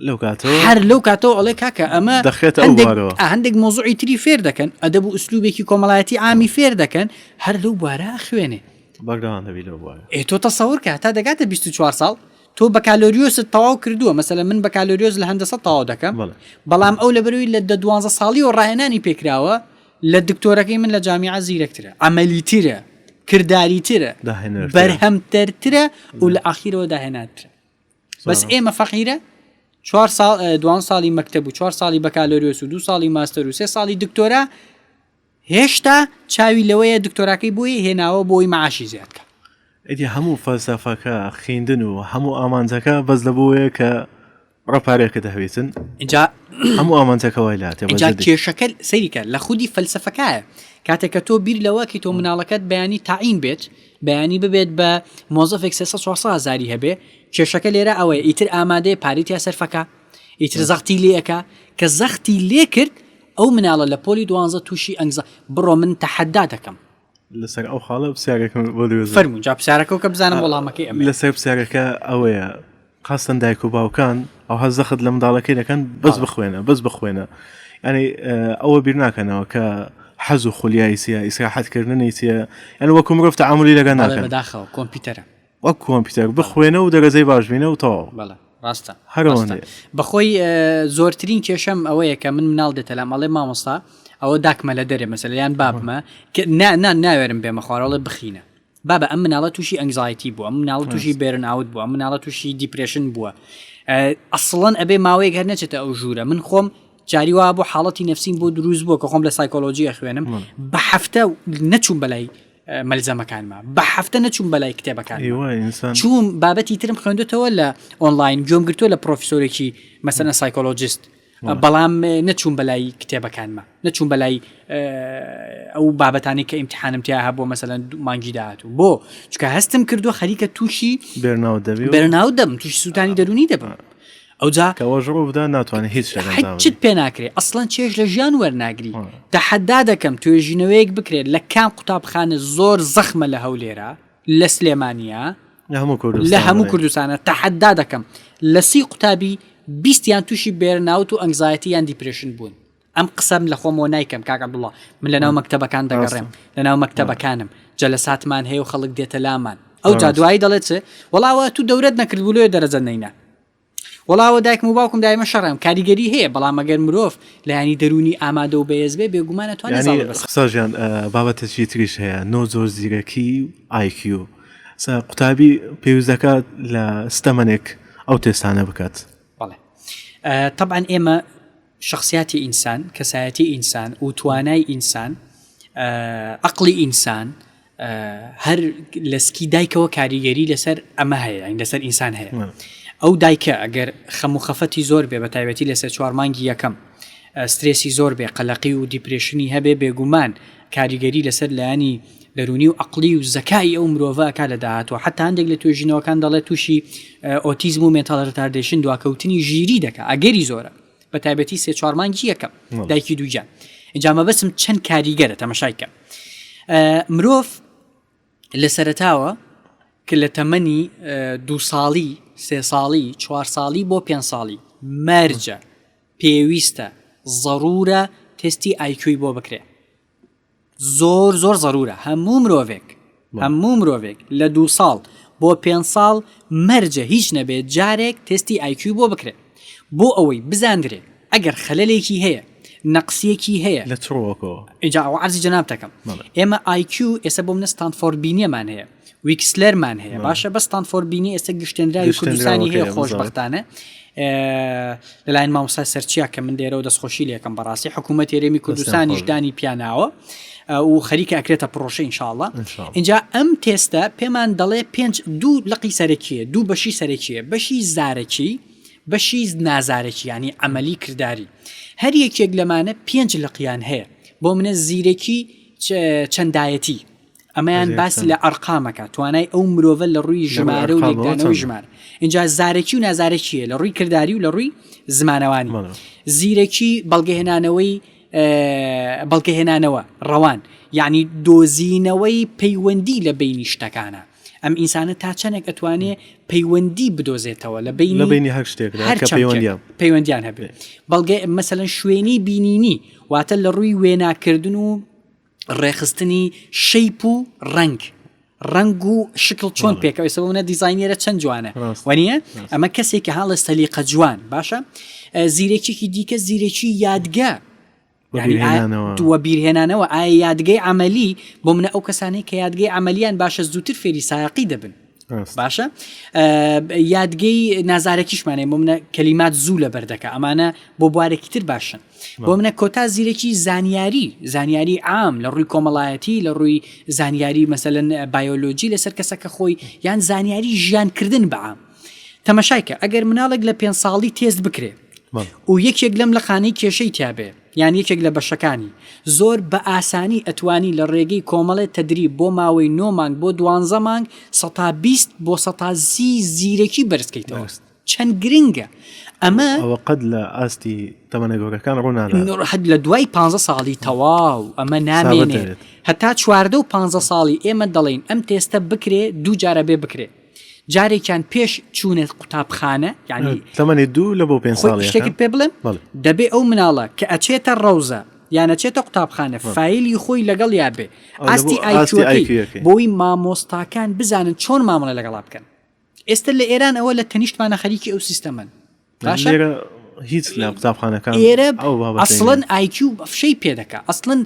لەو کاتەوە هەر لەو کاتەوە ئەڵێ کاکە ئەمە دەخرێتە ئەو هەندێک بوارەوە. ئا، هەندێک مۆزوعی تری فێر دەکەن ئەدەب و ئوسلوبێکی کۆمەڵایەتی عامی فێر دەکەن هەر لەو بوارە ئەخوێنێ بەردەوام دەبی لەو بوارە. ئێ تۆ تەسەور کە هەتا دەگاتە 24 ساڵ تۆ بەکالۆریۆست تەواو کردووە مەسەلەن من بەکالۆریۆس لە هەندەسە تەواو دەکەم بەڵێ. بەڵام ئەو لەبەرەوەی لە دە دوانزە ساڵیەوە ڕاهێنانی پێکراوە لە دکتۆرەکەی من لە جامیعە زیرەکترە عەمەلیترە کرداریترە داهێنەرترە. بەرهەمتەرترە و لە ئاخیرەوە داهێنانترە بەس ئێمە فەقیرە چوار ساڵ دوان ساڵی مەکتەب و چوار ساڵی بەکالۆریۆس و دوو ساڵی ماستەر و سێ ساڵی دکتۆرا هێشتا چاوی لەوەیە دکتۆراکەی بۆی هێناوە بۆی معاشی زیاد کە ئیدی هەموو فەلسەفەکە خیندن و هەموو ئامانجەکە بەس لە بۆیە کە ڕەپارێکە دەهویتن اینجا هەموو ئامانجەکە وای لاتێ اینجا کێشەکە سەیریکە لە خودی فەلسەفەکایە کاتێک کە تۆ بیر لەوە کی تۆ مناڵەکەت بەیانی تاعین بێت بەیانی ببێت بە مۆزەفێک 300 400 هزاری هەبێ کێشەکە لێرە ئەوەیە ئیتر ئامادەیە پارەی تیا سەرفەکا ئیتر زەختی لێ ئەکا کە زەختی لێ کرد ئەو مناڵە لە پۆلی دوانزە تووشی ئەنگزە بڕۆ من تەحەدا دەکەم. لەسەر ئەو خاڵە پرسیارێکم بۆ دروست بوو. فەرموو جا پرسیارەکە کە بزانم وەڵامەکەی ئەمەیە. لەسەر پرسیارەکە ئەوەیە خاستەن دایک و باوکان ئەوها زەخت لە منداڵەکەی دەکەن بەس بخوێنە بەس بخوێنە ینی ئەوە بیر ناکەنەوە کە حەز و خولیایی چیە ئیسراحەتکردنی چیە یعنی وەکو مرۆڤ تەعاملی لەگەڵ ناکەن. بەداخەوە کۆمپیوتەرە. وەک کۆمپیوتەر بخوێنە و دەرەجەی باش بینە و تەواو. بەڵێ ڕاستە هەر ڕاستە ئەوەندەیە. بەخۆی زۆرترین کێشەم ئەوەیە کە من مناڵ دێتە لام ئەڵێ مامۆستا ئەوە داکمە لە دەرێ مەسەلە یان بابمە کە نا نا ناوێرم بێمە خوارەوە ئەڵێ بخینە بابە ئەم مناڵە تووشی anxiety بووە ئەم مناڵە تووشی burnout بووە ئەم مناڵە تووشی depression بووە ئەسڵەن ئەبێ ماوەیەک هەر نەچێتە ئەو ژوورە من خۆم جاری وا بۆ حاڵەتی نەفسیم بۆ دروست بووە کە خۆم لە سایکۆلۆژی ئەخوێنم بە هەفتە نەچووم بەلای مەلزەمەکانما بە هەفتە نەچووم بەلای کتێبەکان چووم بابەتی ترم خوێندێتەوە لە ئۆنلاین گوێم گرتووە لە پرۆفیسۆرێکی مەسەنە psychologist بەڵام نەچووم بەلای کتێبەکانمە نەچووم بەلای ئەو بابەتانی کە ئیمتحانم تیا هەبوو مەسەلەن مانگی داهاتوو بۆ چکە هەستم کردو خەریکە تووشی burnout دەبی burnout دەبم تووشی سووتانی دەرونی دەبم ئەوجا کە ئەوەش ڕوو بدا ناتوانێت هیچ شتێک ئەنجام هیچت پێ ناکرێ ئەسڵەن چێژ لە ژیان وەرناگری تەحەدا دەکەم توێژینەوەیەک بکرێت لە کام قوتابخانە زۆر زەخمە لە هەولێرە لە سلێمانیە لە هەموو کوردستان لە هەموو کوردستانە تەحەدا دەکەم لە سی قوتابی بیستیان تووشی burnout و anxiety یان depression بوون ئەم قسەم لە خۆمەوە نایکەم کاک عەبدوڵڵا من لەناو مەکتەبەکان دەگەڕێم لەناو مەکتەبەکانم جەلەساتمان هەیە و خەڵک دێتە لامان ئەو جا دوایی دەڵێت چ وەڵاوە تو دەورەت نەکرد بوو لۆیە دەرەجە نەینا وەڵاوە دایکم و باوکم دایمە شەڕم کاریگەری هەیە بەڵام ئەگەر مرۆڤ لایەنی دەروونی ئامادە و بەهێز بێ بێگومان ئەتوانێت زاڵ یانی بەسەر قسە ژیان بابەتێکی تریش هەیە نۆ جۆر زیرەکی و IQ قوتابی پێویست دەکات لە ستەمەنێک ئەو تێستانە بکات. بەڵێ تەبعەن ئێمە شەخسیاتی ئینسان، کەسایەتی ئینسان و توانای ئینسان، عەقڵی ئینسان هەر لە سکی دایکەوە کاریگەری لەسەر ئەمە هەیە یانی لەسەر ئینسان هەیە. ئەو دایکە ئەگەر خەم و خەفەتی زۆر بێ بە تایبەتی لەسەر چوار مانگی یەکەم سترێسی زۆر بێ قەلەقی و depression ی هەبێ بێگومان کاریگەری لەسەر لایەنی دەروونی و عەقڵی و زەکای ئەو مرۆڤە ئەکا لە داهاتووە حەتا هەندێک لە توێژینەوەکان دەڵێت تووشی ئۆتیزم و mental retardation دواکەوتنی ژیری دەکا ئەگەری زۆرە بە تایبەتی سێ چوار مانگی یەکەم دایکی دووگیان اینجا مەبەستم چەند کاریگەرە تەمەشای کە مرۆڤ لە سەرەتاوە کە لە تەمەنی دوو ساڵی سێ ساڵی چوار ساڵی بۆ پێ ساڵی مەرجە پێویستە زەرورە تستی IQ ی بۆ بکرێ. زۆر زۆر زەرورە هەموو مرۆڤێک هەموو مرۆڤێک لە دوو ساڵ بۆ پێنج ساڵ مەرجە هیچ نەبێت جارێک تێستی IQ بۆ بکرێت بۆ ئەوەی بزاندرێ ئەگەر خەلەلێکی هەیە نەقسیەکی هەیە لە چ ڕووەکەوە؟ ئینجا ئەوە عەرزی جەنابتەکەم ئێمە IQ ئێستا بۆ منە ستانفۆرد بینیەمان هەیە ویکسلەرمان هەیە باشە بە ستانفۆرد بینی ئێستا گشتێنراوی کوردستانی هەیە خۆشبەختانە لەلایەن مامۆستا سەرچیا کە من لێرەوە دەستخۆشی لەکەم بەڕاستی حکوومەت هەرێمی کوردستانیش دانی پیاناوە و خەریکە ئەکرێتە پرۆژە ئینشاءاللە اینجا ئەم تێستە پێمان دەڵێ پێنج دوو لقی سەرەکیە دوو بەشی سەرەکیە بەشی زارەکی بەشی نازارەکی ینی عملی کرداری هەر یەکێک لەمانە پێنج لقیان هەیە بۆ منە زیرەکی چەندایەتی ئەمەیان باس لە ئەرقامەکە توانای ئەو مرۆڤە لە ڕووی ژمارە و لێکدانەوەی ژمارە اینجا زارەکی و نازارەکیە لە ڕووی کرداری و لە ڕووی زمانەوانی زیرەکی بەڵگەهێنانەوەی بەڵگەهێنانەوە ڕەوان یعنی دۆزینەوەی پەیوەندی لە بینی شتەکانە ئەم ئینسانە تا چەندێک ئەتوانێ پەیوەندی بدۆزێتەوە لە بینی لە بینی هەر شتێک هەر پەیوەندیان پەیوەندیان هەبێت بەڵگە مەسەلەن شوێنی بینینی واتە لە ڕووی وێناکردن و ڕێکخستنی shape و ڕەنگ ڕەنگ و شکڵ چۆن پێکەوە ئێستا بۆ منە designer ە چەند جوانە وەنیە ئەمە کەسێکی هاڵە سەلیقە جوان باشە زیرەکیی دیکە زیرەکی یادگە دووە بیرهێنانەوە ئایا یادگەی عملی بۆ منە ئەو کەسانەی کە یادگەی عملیان باشە زووتر فێری سایەقی دەبن باشە یادگەی نازارەکیشمانەیە بۆ منە کەلیمات زوو لەبەر دەکە ئەمانە بۆ بوارێکی تر باشن بۆ منە کۆتا زیرەکی زانیاری زانیاری عام لە ڕووی کۆمەڵایەتی لە ڕووی زانیاری مەسەلەن بایۆلۆجی لەسەر کەسەکە خۆی یان زانیاری ژیانکردن بە عام تەمەشای کە ئەگەر مناڵێک لە پێ ساڵی تێست بکرێ و یەکێک لەم لقانەی کێشەی تیابێ یان یەکێک لە بەشەکانی زۆر بە ئاسانی ئەتوانی لە ڕێگەی کۆمەڵێ تەدریب بۆ ماوەی نۆ مانگ بۆ دوانزە مانگ سەتا 20 بۆ سەتا سی زیرەکی بەرزکەیتەوە. چەند گرنگە ئەمە. ئەوە قەت لە ئاستی تەمەنە گەورەکان ڕوو نادات. هەر لە دوای پانزە ساڵی تەواو ئەمە نامێنێ هەتا 14 و پانزە ساڵی ئێمە دەڵێین ئەم تێستە بکرێ دوو جارە بێ بکرێ جارێکیان پێش چوونە قوتابخانە یعنی تەمەنی دوو لە بۆ پێ ساڵ شتێکت پێ بڵێم دەبێ ئەو مناڵە کە ئەچێتە ڕەوزە یان ئەچێتە قوتابخانە فایلی خۆی لەگەڵ یا بێ ئاستی IQ ەکەی بۆی مامۆستاکان بزانن چۆن مامەڵە لەگەڵا بکەن ئێستا لە ئێران ئەوە لە تەنیشتمانە خەریکی ئەو سیستەمەن باشە لێرە هیچ لە قوتابخانەکان ئێرە ئەسڵەن IQ فشەی پێ دەکا ئەسڵەن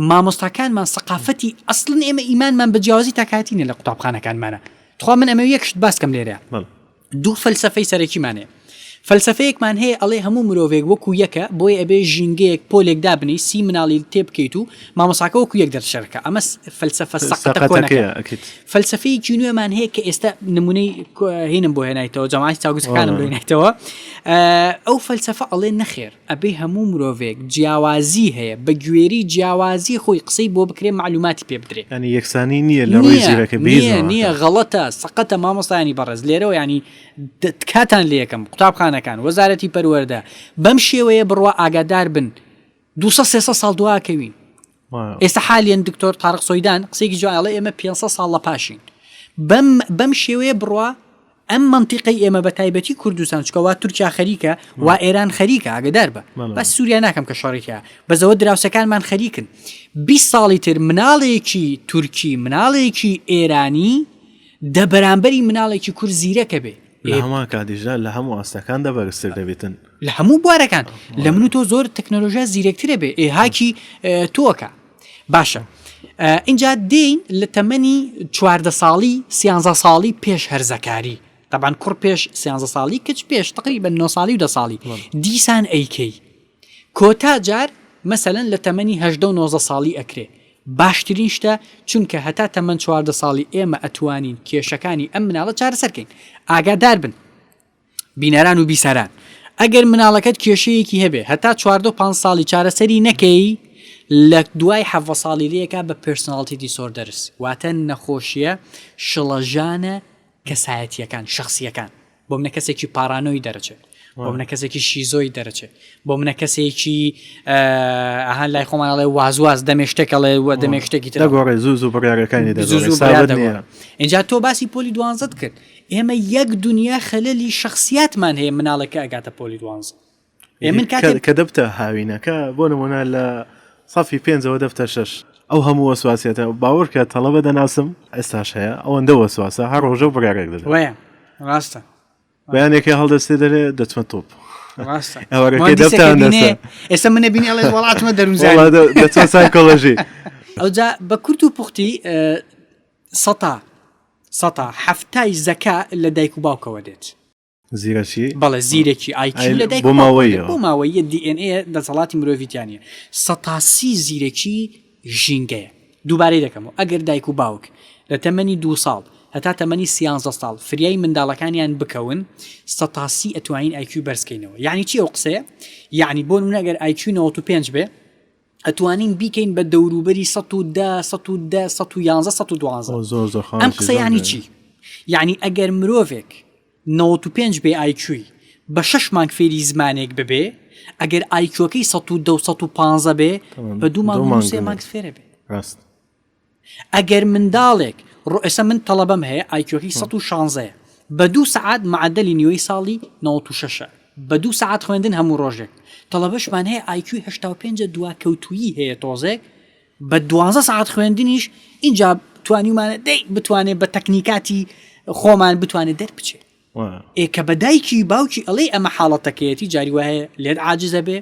مامۆستاکانمان سەقافەتی ئەسڵن ئێمە ئیمانمان بە جیاوازی تاکایەتی نیە لە قوتابخانەکانمانە تخوا من ئەمەوێ یەک شت باس کەم لێرە دوو فەلسەفەی سەرەکیمان هەیە فەلسەفەیەکمان هەیە ئەڵێ هەموو مرۆڤێک وەکو یەکە بۆیە ئەبێ ژینگەیەک پۆلێک دابنێی سی مناڵی تێ بکەیت و مامۆساکە وەکو یەک دەرشەرکە ئەمە فەلسەفە سەقەتە کۆنەکەیە فەلسەفەیەکی نوێمان هەیە کە ئێستا نمونەی هینم بۆ هێنایتەوە جەماعەتی چاوگسەکانم بۆ هێنایتەوە ئەو فەلسەفە ئەڵێ نەخێر ئەبێ هەموو مرۆڤێک جیاوازی هەیە بە گوێری جیاوازی خۆی قسەی بۆ بکرێ معلوماتی پێ بدرێ ینی یەکسانی نییە لە ڕووی زیرەکە نییە نییە غەڵەتە سەقەتە مامۆستایانی بەڕێز لێرەوە ینی تکاتان لێکەم قوتابخانەکان وەزارەتی پەروەردە بەم شێوەیە بڕوا ئاگادار بن 200 300 ساڵ دواکەوین ئێستا حالیەن دکتۆر تارق سۆیدان قسەیەکی جوان ئەڵێ ئێمە 500 ساڵ لە پاشین بەم بەم شێوەیە بڕوا ئەم مەنتیقەی ئێمە بە تایبەتی کوردستان چکە وا تورکیا خەریکە وا ئێران خەریکە ئاگدار بە بەس سووریا ناکەم کە شەڕێکە بەزەوە دراوسەکانمان خەریکن 20 ساڵی تر مناڵێکی تورکی مناڵێکی ئێرانی دە بەرامبەری مناڵێکی کورد زیرەکە بێ لە هەمان کاتیشدا لە هەموو ئاستەکاندا بەرزتر دەبێتن. لە هەموو بوارەکان لە من و تۆ زۆر تەکنۆلۆژیا زیرەکترە بێ ئێ هاکی تۆکە باشە اینجا دێین لە تەمەنی چواردە ساڵی سیانزە ساڵی پێش هەرزەکاری تەبان کوڕ پێش سیانزە ساڵی کچ پێش تقریبا نۆ ساڵی و دە ساڵی دیسان ئەیکەی کۆتا جار مەسەلەن لە تەمەنی 18 و 19 ساڵی ئەکرێ باشترین شتە چونکە هەتا تەمەن 14 ساڵی ئێمە ئەتوانین کێشەکانی ئەم مناڵە چارەسەر کەین ئاگادار بن بینەران و بیسەران ئەگەر مناڵەکەت کێشەیەکی هەبێ هەتا 14 و 5 ساڵی چارەسەری نەکەی لە دوای حەڤە ساڵی لەیەکا بە personality disorders واتە نەخۆشیە شڵەژانە کەسایەتیەکان شخصیەکان بۆ منە کەسێکی پارانۆی دەرەچێت بۆ منە کەسێکی شیزۆی دەرەچێت بۆ منە کەسێکی ئەها لای خۆمان ئەڵێ وازواز دەمێ شتێک ئەڵێ و دەمێک شتێکی تر دەگۆڕێ زوو زوو بڕیارەکانی زوو زوو بڕیار دەگۆڕێ اینجا تۆ باسی پۆلی دوانزەت کرد ئێمە یەک دنیا خەلەلی شخصیاتمان هەیە مناڵێک کە ئەگاتە پۆلی دوانزە ئێ من کاتێک کە دەبتە هاوینەکە بۆ نمونە لە سەفی پێنجەوە دەبتە شەش. ئەو هەموو وەسواسیەتە باوەڕکە تەڵەبە دەناسم ئێستاش هەیە ئەوەندە وەسواسە هەر ڕۆژە و بڕیارێک دەدات وایە ڕاستە بەیانێکی هەڵدەستێ دەرێ دەچمە تۆپ ڕاستە ئەوەکەی مهندسێکە دەفتان بینێ دەستە ئێستا منە بینی ئەڵێ وەڵاتمە دەروونزانی وەڵا دەچمە سایکۆلۆژی ئەوجا بە کورت و پوختی سەتا سەتا حەفتای زەکا لە دایک و باوکەوە دێت. زیرەکی؟ بەڵێ زیرەکی IQ لە دایک بۆ ماوەیە بۆ ماوەیە DNA دەسەڵاتی مرۆڤی تیا نییە 30 زیرەکی ژینگەیە دووبارەی دەکەمەوە ئەگەر دایک و باوک لە تەمەنی دوو ساڵ هەتا تەمەنی سیانزە ساڵ فریای منداڵەکانیان بکەون 30 ئەتوانین IQ بەرزکەینەوە یعنی چی ئەو قسەیە یعنی بۆ نمونە ئەگەر IQ 95 بێ ئەتوانین بیکەین بە دەوروبەری 110 110 111 112 زۆر زۆر ئەم قسە یانی چی؟ یعنی ئەگەر مرۆڤێک 95 بێ IQ ی بە شەش مانگ فێری زمانێک ببێ ئەگەر IQ ەکەی 110 و 115 بێ بە دوو مانگ و سێ مانگ فێرە بێ ڕاست ئەگەر منداڵێک ڕۆ ئێستا من تەڵەبەم هەیە IQ ەکەی 116 یە بە دوو سەعات معەدەلی نیوەی ساڵی 96 ە بە دوو سەعات خوێندن هەموو ڕۆژێک تەڵەبەشمان هەیە IQ ی 85 دواکەوتوویی هەیە تۆزێک بە دوانزە سەعات خوێندنیش ئینجا توانیومانە دەی بتوانێت بە تەکنیکاتی خۆمان بتوانێت دەربچێت ئێ کە بە دایکی باوکی ئەڵێی ئەمە حاڵەتەکەیەتی جاری وایە لێت عاجزە بێ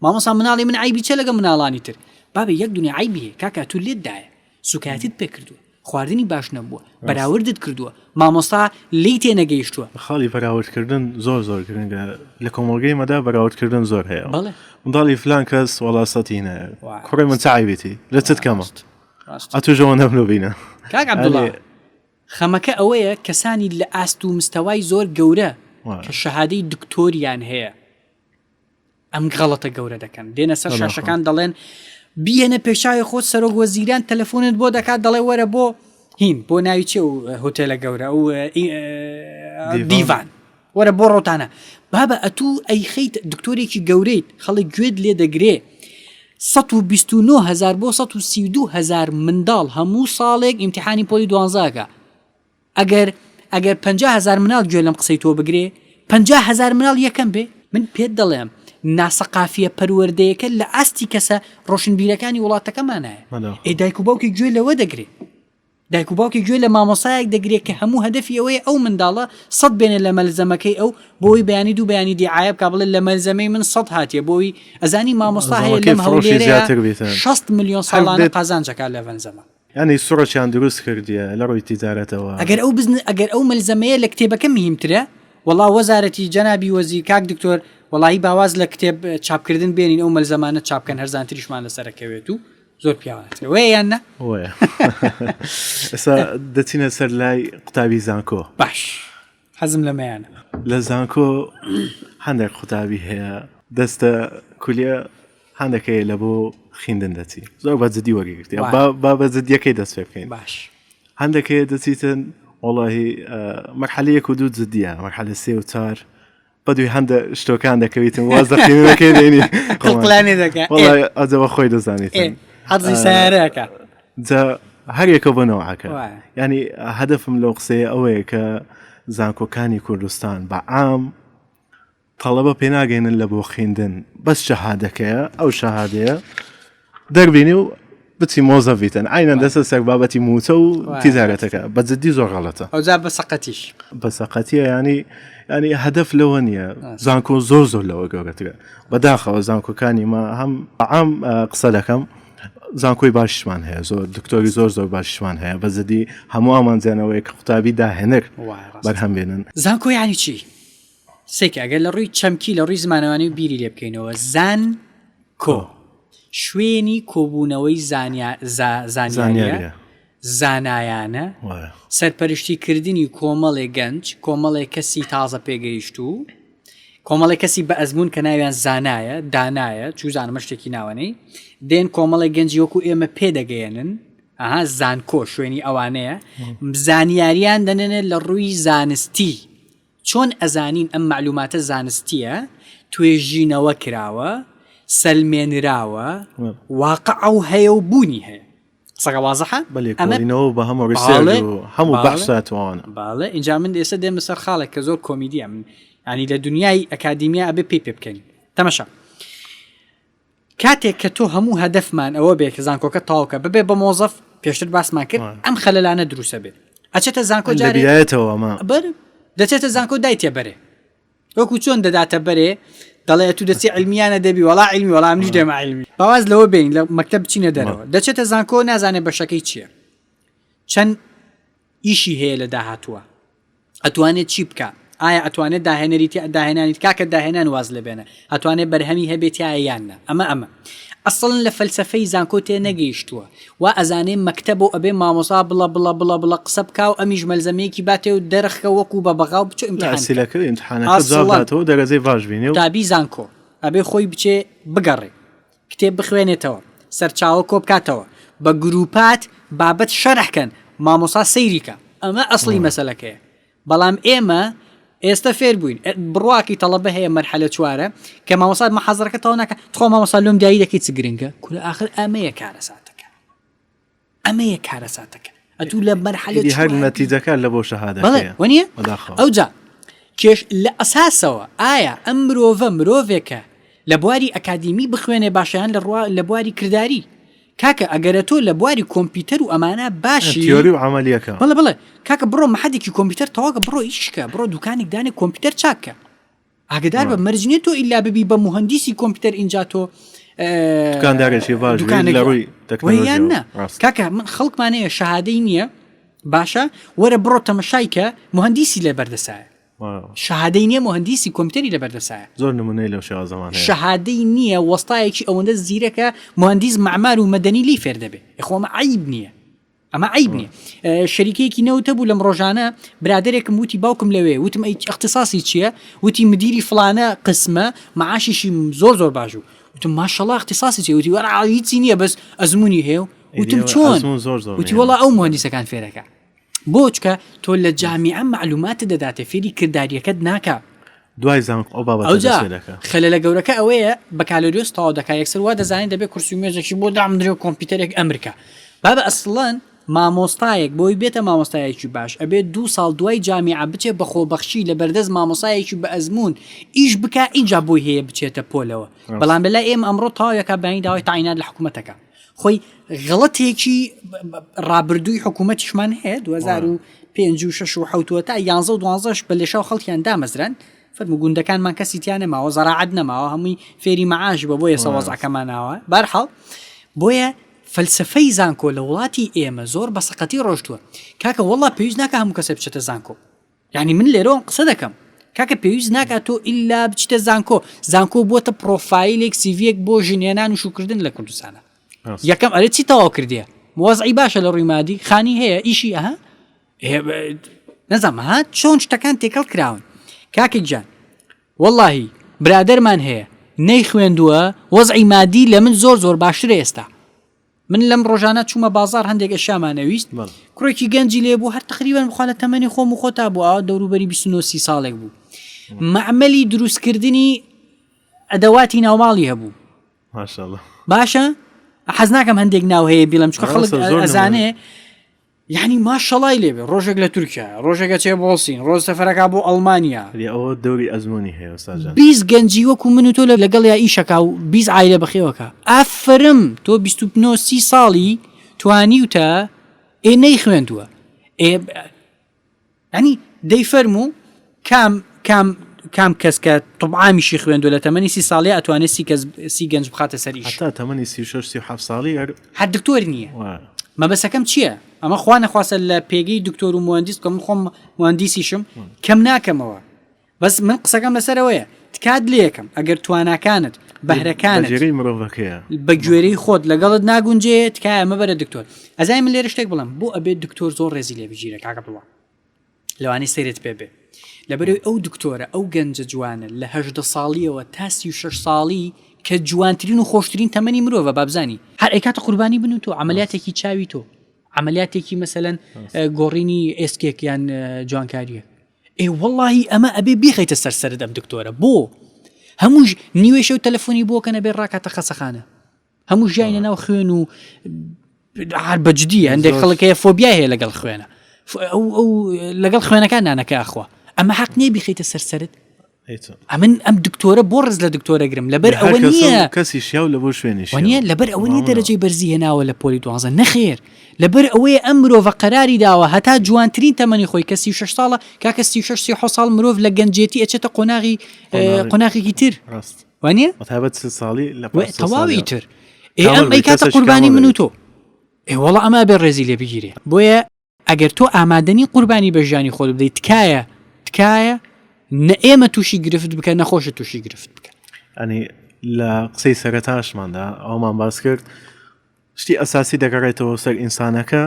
مامۆسا مناڵی من عیبی چە لەگە مناڵانی تر بابێ یەک دنیا عیبی هەیە کاکە تو لێت دایە سوکایەتیت پێ کردووە خواردنی باش نەبووە بەراوردت کردووە مامۆستا لێی تێنەگەیشتووە. خاڵی بەراوردکردن زۆر زۆر گرنگە لە کۆمەڵگەی مەدا بەراوردکردن زۆر هەیە بەڵێ منداڵی فلان کەس وەڵا سەتی نایە کوڕی من چ عەیبێتی لە چت کەمە ڕاست ڕاست ئەتوش ئەوەندەم لۆ بینە کاک عەبدوڵا خەمەکە ئەوەیە کەسانی لە ئاست و مستەوای زۆر گەورە کە شەهادەی دکتۆریان هەیە ئەم غەڵەتە گەورە دەکەن دێنە سەر شاشەکان دەڵێن بیەنە پێشاوی خۆت سەرۆک وەزیران تەلەفۆنت بۆ دەکات دەڵێ وەرە بۆ هین بۆ ناوی چێ و هۆتێلە گەورە ئەو دیڤان وەرە بۆ ڕۆتانە بابە ئەتوو ئەیخەیت دکتۆرێکی گەورەیت خەڵک گوێت لێ دەگرێ 129 هزار بۆ 132 هزار منداڵ هەموو ساڵێک ئیمتحانی پۆلی دوانزاکە ئەگەر ئەگەر 50 هزار مناڵ گوێ لەم قسەی تۆ بگرێ 50 هزار مناڵ یەکەم بێ من پێت دەڵێم ناسەقافیە پەروەردەیەکە لە ئاستی کەسە ڕۆشنبیرەکانی وڵاتەکەمانایە ئێ دایک و باوکی گوێ لەوە دەگرێ دایک و باوکی گوێ لە مامۆستایەک دەگرێت کە هەموو هەدەفی ئەوەیە ئەو منداڵە سەد بێنێ لە مەلزەمەکەی ئەو بۆی بەیانی دوو بەیانی دیعایە بکا بڵێ لە مەلزەمەی من سەد هاتیە بۆی ئەزانی مامۆستا هەیە مەلزەمەکەی لەم فڕۆشی هەولێرەیە زیاتر بیتن. 60 ملیۆن هەر ساڵانە بێت قازانج ئەکات لە مەلزەمە. یانی سوڕێکیان دروست کردیە لە ڕووی تیجارەتەوە. ئەگەر ئەو بزن ئەگەر ئەو مەلزەمەیە لە کتێبەکە مهیمترە وەڵا وەزارەتی جەنابی وەزیر کاک دکتۆر وەڵایی با واز لە کتێب چاپکردن بێنین ئەو مەلزەمانە چاپکەن هەرزانتریشمان لەسەر ئەکەوێت و زۆر پیاوانەترە وەیە یان نا؟ وەیە ئێستا دەچینە سەر لای قوتابی زانکۆ باش حەزم لەمەیانە لە زانکۆ هەندێک قوتابی هەیە دەستە کولیە هەندێک هەیە لە بۆ خیندن دەچی زۆر بە جدی وەرگرتی با بە جدیەکەی دەست پێ بکەین باش هەندێک هەیە دەچیتن وەڵاهی مەرحەلەیەک و دوو جدیە مەرحەلە سێ و چوار بەدوی هەندە شتۆکان دەکەویتن واز لە خوێندنەکەی دێنی قڵقلانێ دەکا وەڵای ئەجەبە خۆی دەزانیتن حەزی سەیارەکە جا هەر یەکە بۆ نەوعەکە ینی هەدەفم لەو قسەیە ئەوەیە کە زانکۆکانی کوردستان بە عام تەڵەبە پێناگەینن لە بۆ خوێندن بەس شەهادەکەیە ئەو شەهادەیە دەربینی و بچی مۆزەف بیتن عەینەن دەستە سەر بابەتی موچە و تیجارەتەکە بە جدی زۆر غەڵەتە. ئەوجا بە سەقەتیش. بە سەقەتیە ینی ینی هەدەف لەوە نییە زانکۆ زۆر زۆر لەوە گەورەترە بەداخەوە زانکۆکانی ما هەم عام قسە دەکەم زانکۆی باشمان هەیە زۆر دکتۆری زۆر زۆر باشمان هەیە بە جدی هەموو ئامانجیانەوەی کە قوتابی داهێنەر بەرهەم بێنن. زانکۆ یانی چی؟ سێکە ئەگەر لە ڕووی چەمکی لە ڕووی زمانەوانی و بیری لێ بکەینەوە زان کۆ شوێنی کۆبوونەوەی زانیاریە زانایانە سەرپەرشتی کردنی کۆمەڵێ گەنج کۆمەڵێ کەسی تازە پێگەیشتوو کۆمەڵێ کەسی بە ئەزمون کە ناویان زانایە دانایە چوزانمە شتێکی ناوەنەی دێن کۆمەڵێ گەنجی وەکو ئێمە پێدەگەیەنن ئەها زانکۆ شوێنی ئەوانەیە زانیاریان دەنێنێت لە ڕووی زانستی چۆن ئەزانین ئەم مەعلوماتە زانستیە توێژینەوە کراوە، سەلمێنراوە، واقعە و هەیە و بوونی هەیە؟ قسەکە وازحە؟ بە لێکۆڵینەوە بە هەموو ڕیسێرچ و هەموو بەحسات و ئەوانە. بەڵێ ئینجا من ئێستا دێمە سەر خاڵێک کە زۆر کۆمیدیە من یانی لە دنیای ئەکادیمیا ئەبێ پێی پێ بکەنین. تەمەشا. کاتێک کە تۆ هەموو هەدەفمان ئەوە بێ کە زانکۆکە تەواو کە ببێ بە مۆزەف پێشتر باسمان کرد ئەم خەلەلانە دروسە بێ ئەچێتە زانکۆ لە جارێ بیدایەتەوە ئەمە بەر دەچێتە زانکۆ دای تێبەرێ وەکو چۆن دەداتە بەرێ دەڵێ ئەتوو دەچی علمیانە دەبی وەڵا علمی وەڵا منیش دێمە علمی باواز لەوە بین لە مەکتەب بچینە دەرەوە دەچێتە زانکۆ نازانێ بەشەکەی چییە چەند ئیشی هەیە لە داهاتووە ئەتوانێت چی بکا ئایا ئەتوانێت داهێنەری تیا داهێنانی کاکە داهێنان واز لێ بێنە ئەتوانێت بەرهەمی هەبێت تایە یان نا ئەمە ئەمە ئەسڵن لە فەلسەفەی زانکۆ تێ نەگەیشتووە وا ئەزانێ مەکتەبە و ئەبێ مامۆسا بڵە بڵە بڵە بڵە قسە بکا و ئەمیش مەلزەمەیەکی باتێ و دەرخکە وەکو بە بەغا و بچۆ لە ئیمتیحان بکە ئەسیلەکە ئیمتحانەکە جواب ئەسڵەن داتەوە دەرەجەی باش بینێ و قوتابی زانکۆ ئەبێ خۆی بچێ بگەڕێ کتێب بخوێنێتەوە، سەرچاوە کۆبکاتەوە، بە گروپات بابەت شەرح کەن، مامۆسا سەیری کە، ئەمە ئەسڵی مەسەلەکەیە، بەڵام ئێمە ئێستە فێر بووین، بڕواکەی تەڵەبە هەیە مەرحەلە چوارە کە مامۆسا محازەرەکە تەواو ناکا، تخوا مامۆسا لۆم دیاری دەکەی چ گرنگە، کورە ئاخر ئەمەیە کارەساتەکە. ئەمەیە کارەساتەکە ئەتوو لە مەرحەلە ئیدی هەر نەتیجەکە لە بۆ شەهادەکەیە وەنیە بەداخەوە ئەوجا کێش لە ئەساسەوە ئایا ئەم مرۆڤە مرۆڤێکە لە بواری ئەکادیمی بخوێنێ باشیان لە ڕوا لە بواری کرداری کاکە ئەگەرە تۆ لە بواری کۆمپیوتەر و ئەمانە باشی تیۆری و عەمەلیەکە بەڵێ بەڵێ کاکە بڕۆ مەحەدێکی کۆمپیوتەر تەواوکە بڕۆ ئیشکە بڕۆ دوکانێک دانێ کۆمپیوتەر چاککە ئاگدار بە مەرج نیە تۆ ئیلا ببی بە موهەندیسی کۆمپیوتەر ئینجا تۆ دوکاندارێکی باش دوکانێک لە ڕووی وەیان تەکنەلۆژیەوە نا ڕاست کاکە من خەڵکمان هەیە شەهادەی نییە باشە وەرە بڕۆ تەمەشای کە موهەندیسی لە بەردەسایە واو. شەهادەی نییە موهەندیسی کۆمپیوتەری لە بەردەسایە زۆر نمونەی لەو شێوازەمان هەیە شەهادەی نییە وەستایەکی ئەوەندە زیرەکە موهەندیس مەعمار و مەدەنی لێی فێر دەبێ ئەخۆ ئەمە عەیب نییە ئەمە عەیب نیە شەریکەیەکی نەوت هەبوو لەم ڕۆژانە برادەرێکم وتی باوکم لەوێ وتم ئەی اختصاصی چییە وتی مدیری فڵانە قسمە معاشیشی زۆر زۆر باش بوو وتم ماشەڵا اختصاصی چیە وتی وەرا هیچی نییە بەس ئەزمموی هەیە و وتم چۆن زۆر زۆر وتی وەڵا ئەو مهندسەکان فێرەکە بۆ چکە تۆ لە جامیعە معلوماتت دەداتێ فێری کرداریەکەت ناکا دوای زانکۆ ئەو بابەتە ئەوجا دەست پێ دەکا. خەلەلە گەورەکە ئەوەیە بەکالۆریۆس تەواو دەکا یەکسەر وا دەزانێت دەبێت کورسی و مێزێکی بۆ دامدرێ و کۆمپیوتەرێک ئەمرکا بابە ئەسڵەن مامۆستایەک بۆی بێتە مامۆستایەکی باش ئەبێت دوو ساڵ دوای جامیعە بچێ بە خۆبەخشی لە بەردەست مامۆسایەکی بە ئەزموون ئیش بکا ئینجا بۆی هەیە بچێتە پۆلەوە بەڵام لەلای ئێمە ئەمڕۆ تەواوێکا بەیانی داوای تەعینات لە حکوومەتەکە خۆی غەڵەتێکی ڕابردووی حکوومەتیشمان هەیە 2005 و 6 و حوتوە تا 11 و دوانزەش بە لێشاو خەڵکیان دامەزران فەرموو گوندەکانمان کەسی تیا نەماوە زەراعەت نەماوە هەمووی فێری مەعاش بە بۆیە سەوەزعەکەماناوە بارحاڵ بۆیە فەلسفەی زانکۆ لە وڵاتی ئێمە زۆر بە سەقەتی ڕۆشتووە کاکە وەڵا پێویست ناکە هەموو کەسێ بچێتە زانکۆ یانی من لێرەوەم قسە دەکەم کاکە پێویست ناکات تۆ ئیلا بچیتە زانکۆ زانکۆ بووەتە پرۆفایلێک سیڤیەک بۆ ژنێنان و شوکردن لە کوردستانە یەکەم ئەرێ چی تەواو کردیە وەزعی باشە لە ڕووی مادی خانی هەیە ئیشی ئەها نەزانم ها چۆن شتەکان تێکەڵ کراون کاکە گیان واللهی برادەرمان هەیە نەی خوێندووە وەزعی مادی لە من زۆر زۆر باشترە ئێستا من لەم ڕۆژانە چوومە بازاڕ هەندێک ئەشیامان ئەویست کوڕێکی گەنجی لێ بوو هەر تقریبان بخوا لە تەمەنی خۆم و خۆتا بوو ئاوا دەوروبەری 29 سی ساڵێک بوو مەعمەلی دروستکردنی ئەدەواتی ناوماڵی هەبوو ماشاءاللە باشە حەز ناکەم هەندێک ناو هەیە بیڵم چکە خەڵک ڕاستە، زۆر ئەزانێ یعنی ماشەڵای لێبێ ڕۆژێک لە تورکیا ڕۆژێک ئەچێ بۆ سین ڕۆژ سەفەرەکە بۆ ئەڵمانیا ئەدی ئەوە دەوری ئەزموونی هەیە ئوستاد جان. 20 گەنجی وەکو من و تۆ لە لەگەڵیا ئیشەکا و 20 عایلە بەخێوەکا ئافەرم تۆ 29 سی ساڵی توانیوتە ئێ نەیخوێندووە ئێ یانی دەی فەرموو کام کام کام کەس کە طبعامیشی خوێندوە لە تەمەنی سی ساڵیا ئەتوانێ سی کەس سی گەنج بخاتە سەر ئیش هەتا تەمەنی 36 37 ساڵی هەر هەر دکتۆر نییە وایە. مەبەسەکەم چییە ئەمە خوا نەخواستە لە پێگەی دکتۆر و موەندیس بکەم من خۆم موەندیسیشم کەم ناکەمەوە بەس من قسەکەم لەسەر ئەوەیە تکات لێکەم ئەگەر تواناکانت بەهرەکانت بەگوێرەی مرۆڤەکەیە بە گوێرەی خۆت لەگەڵت ناگونجێ تکایە مەبەرە دکتۆر ئەزای من لێرە شتێک بڵێم بۆ ئەبێت دکتۆر زۆر ڕێزی لێ بگیرێ کاکە بڵا لەوانەیە سەیرت پێ بێ لەبەرەوەی ئەو دکتۆرە ئەو گەنجە جوانە لە هەژدە ساڵیەوە تا 36 ساڵی کە جوانترین و خۆشترین تەمەنی مرۆڤە بابزانی هەر ئەیکاتە قوربانی بن و تۆ عملیاتێکی چاوی تۆ عملیاتێکی مەسەلەن گۆڕینی ئێسکێک یان جوانکاریە ئێ وەڵاهی ئەمە ئەبێ بیخەیتە سەر سەرت ئەم دکتۆرە بۆ هەمووش نیوەی شەو تەلەفۆنی بۆ کەنە بێ ڕاکاتە خەسەخانە هەموو ژیانە ناو خوێن و هەر بەجدی هەندێک خەڵک هەیە فۆبیای هەیە لەگەڵ خوێنە ئەو ئەو لەگەڵ خوێنەکان نانەکە ئەخوا ئەمە حەق نییە بیخەیتە سەر سەرت. ئەمن ئەم دکتۆرە بۆ ڕز لە دکتۆرە گرم لەبەر ئەوە نییە کەسی شیاو لە بۆ شوێنی نیە لەبەر ئەوە نیە دەرەجەی بەرزی هێناوە لە پۆلی دوازە نەخێر لەبەر ئەوەیە ئەم مرۆڤە قەراری داوە هەتا جوانترین تەمەنی خۆی کە 36 ساڵە کاکە 36 37 ساڵ مرۆڤ لە گەنجێتی ئەچێتە قۆناغی قۆناغێکی تر ڕاست وانە تابەت ساڵی لە تەواوی تر ئێ ئەم ئەیکاتە قوربانی من و تۆ ئێ وەڵا ئەمە بێ ڕێزی لێ بگیرێ بۆیە ئەگەر تۆ ئامادەنی قوربانی بە ژیانی خۆت بدەیت تکایە تکایە نە ئێمە تووشی گرفت بکە نەخۆشت تووشی گرفت بکە. ئەنی لە قسەی سەرەتاشماندا ئەومان باس کرد شتی ئەساسی دەگەڕێتەوە سەر ئینسانەکە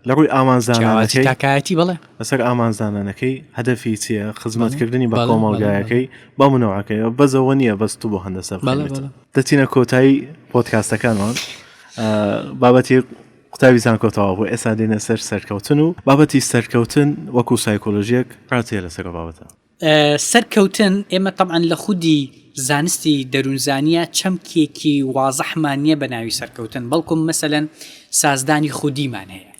لە ڕووی ئامانجدانانەکەی تاکایەتی بەڵێ لەسەر ئامانجدانانەکەی هەدەفی چییە خزمەتکردنی بە کۆمەڵگایەکەی بە منەوەکەی بەزەوە نییە بەس تو بۆ هەندەسە دەچینە کۆتایی پۆدکاستەکانمان بابەتی قوتابی زانکۆ تەواو بوو ئێستا دێنە سەر سەرکەوتن و بابەتی سەرکەوتن وەکو سایکۆلۆژیەک ڕات چیە لەسەر ئەو بابەتە؟ سەرکەوتن ئێمە تەبعەن لە خودی زانستی دەروونزانیە چەمکێکی وازحمان نیە بە ناوی سەرکەوتن بەڵکم مەسەلەن سازدانی خودیمان هەیە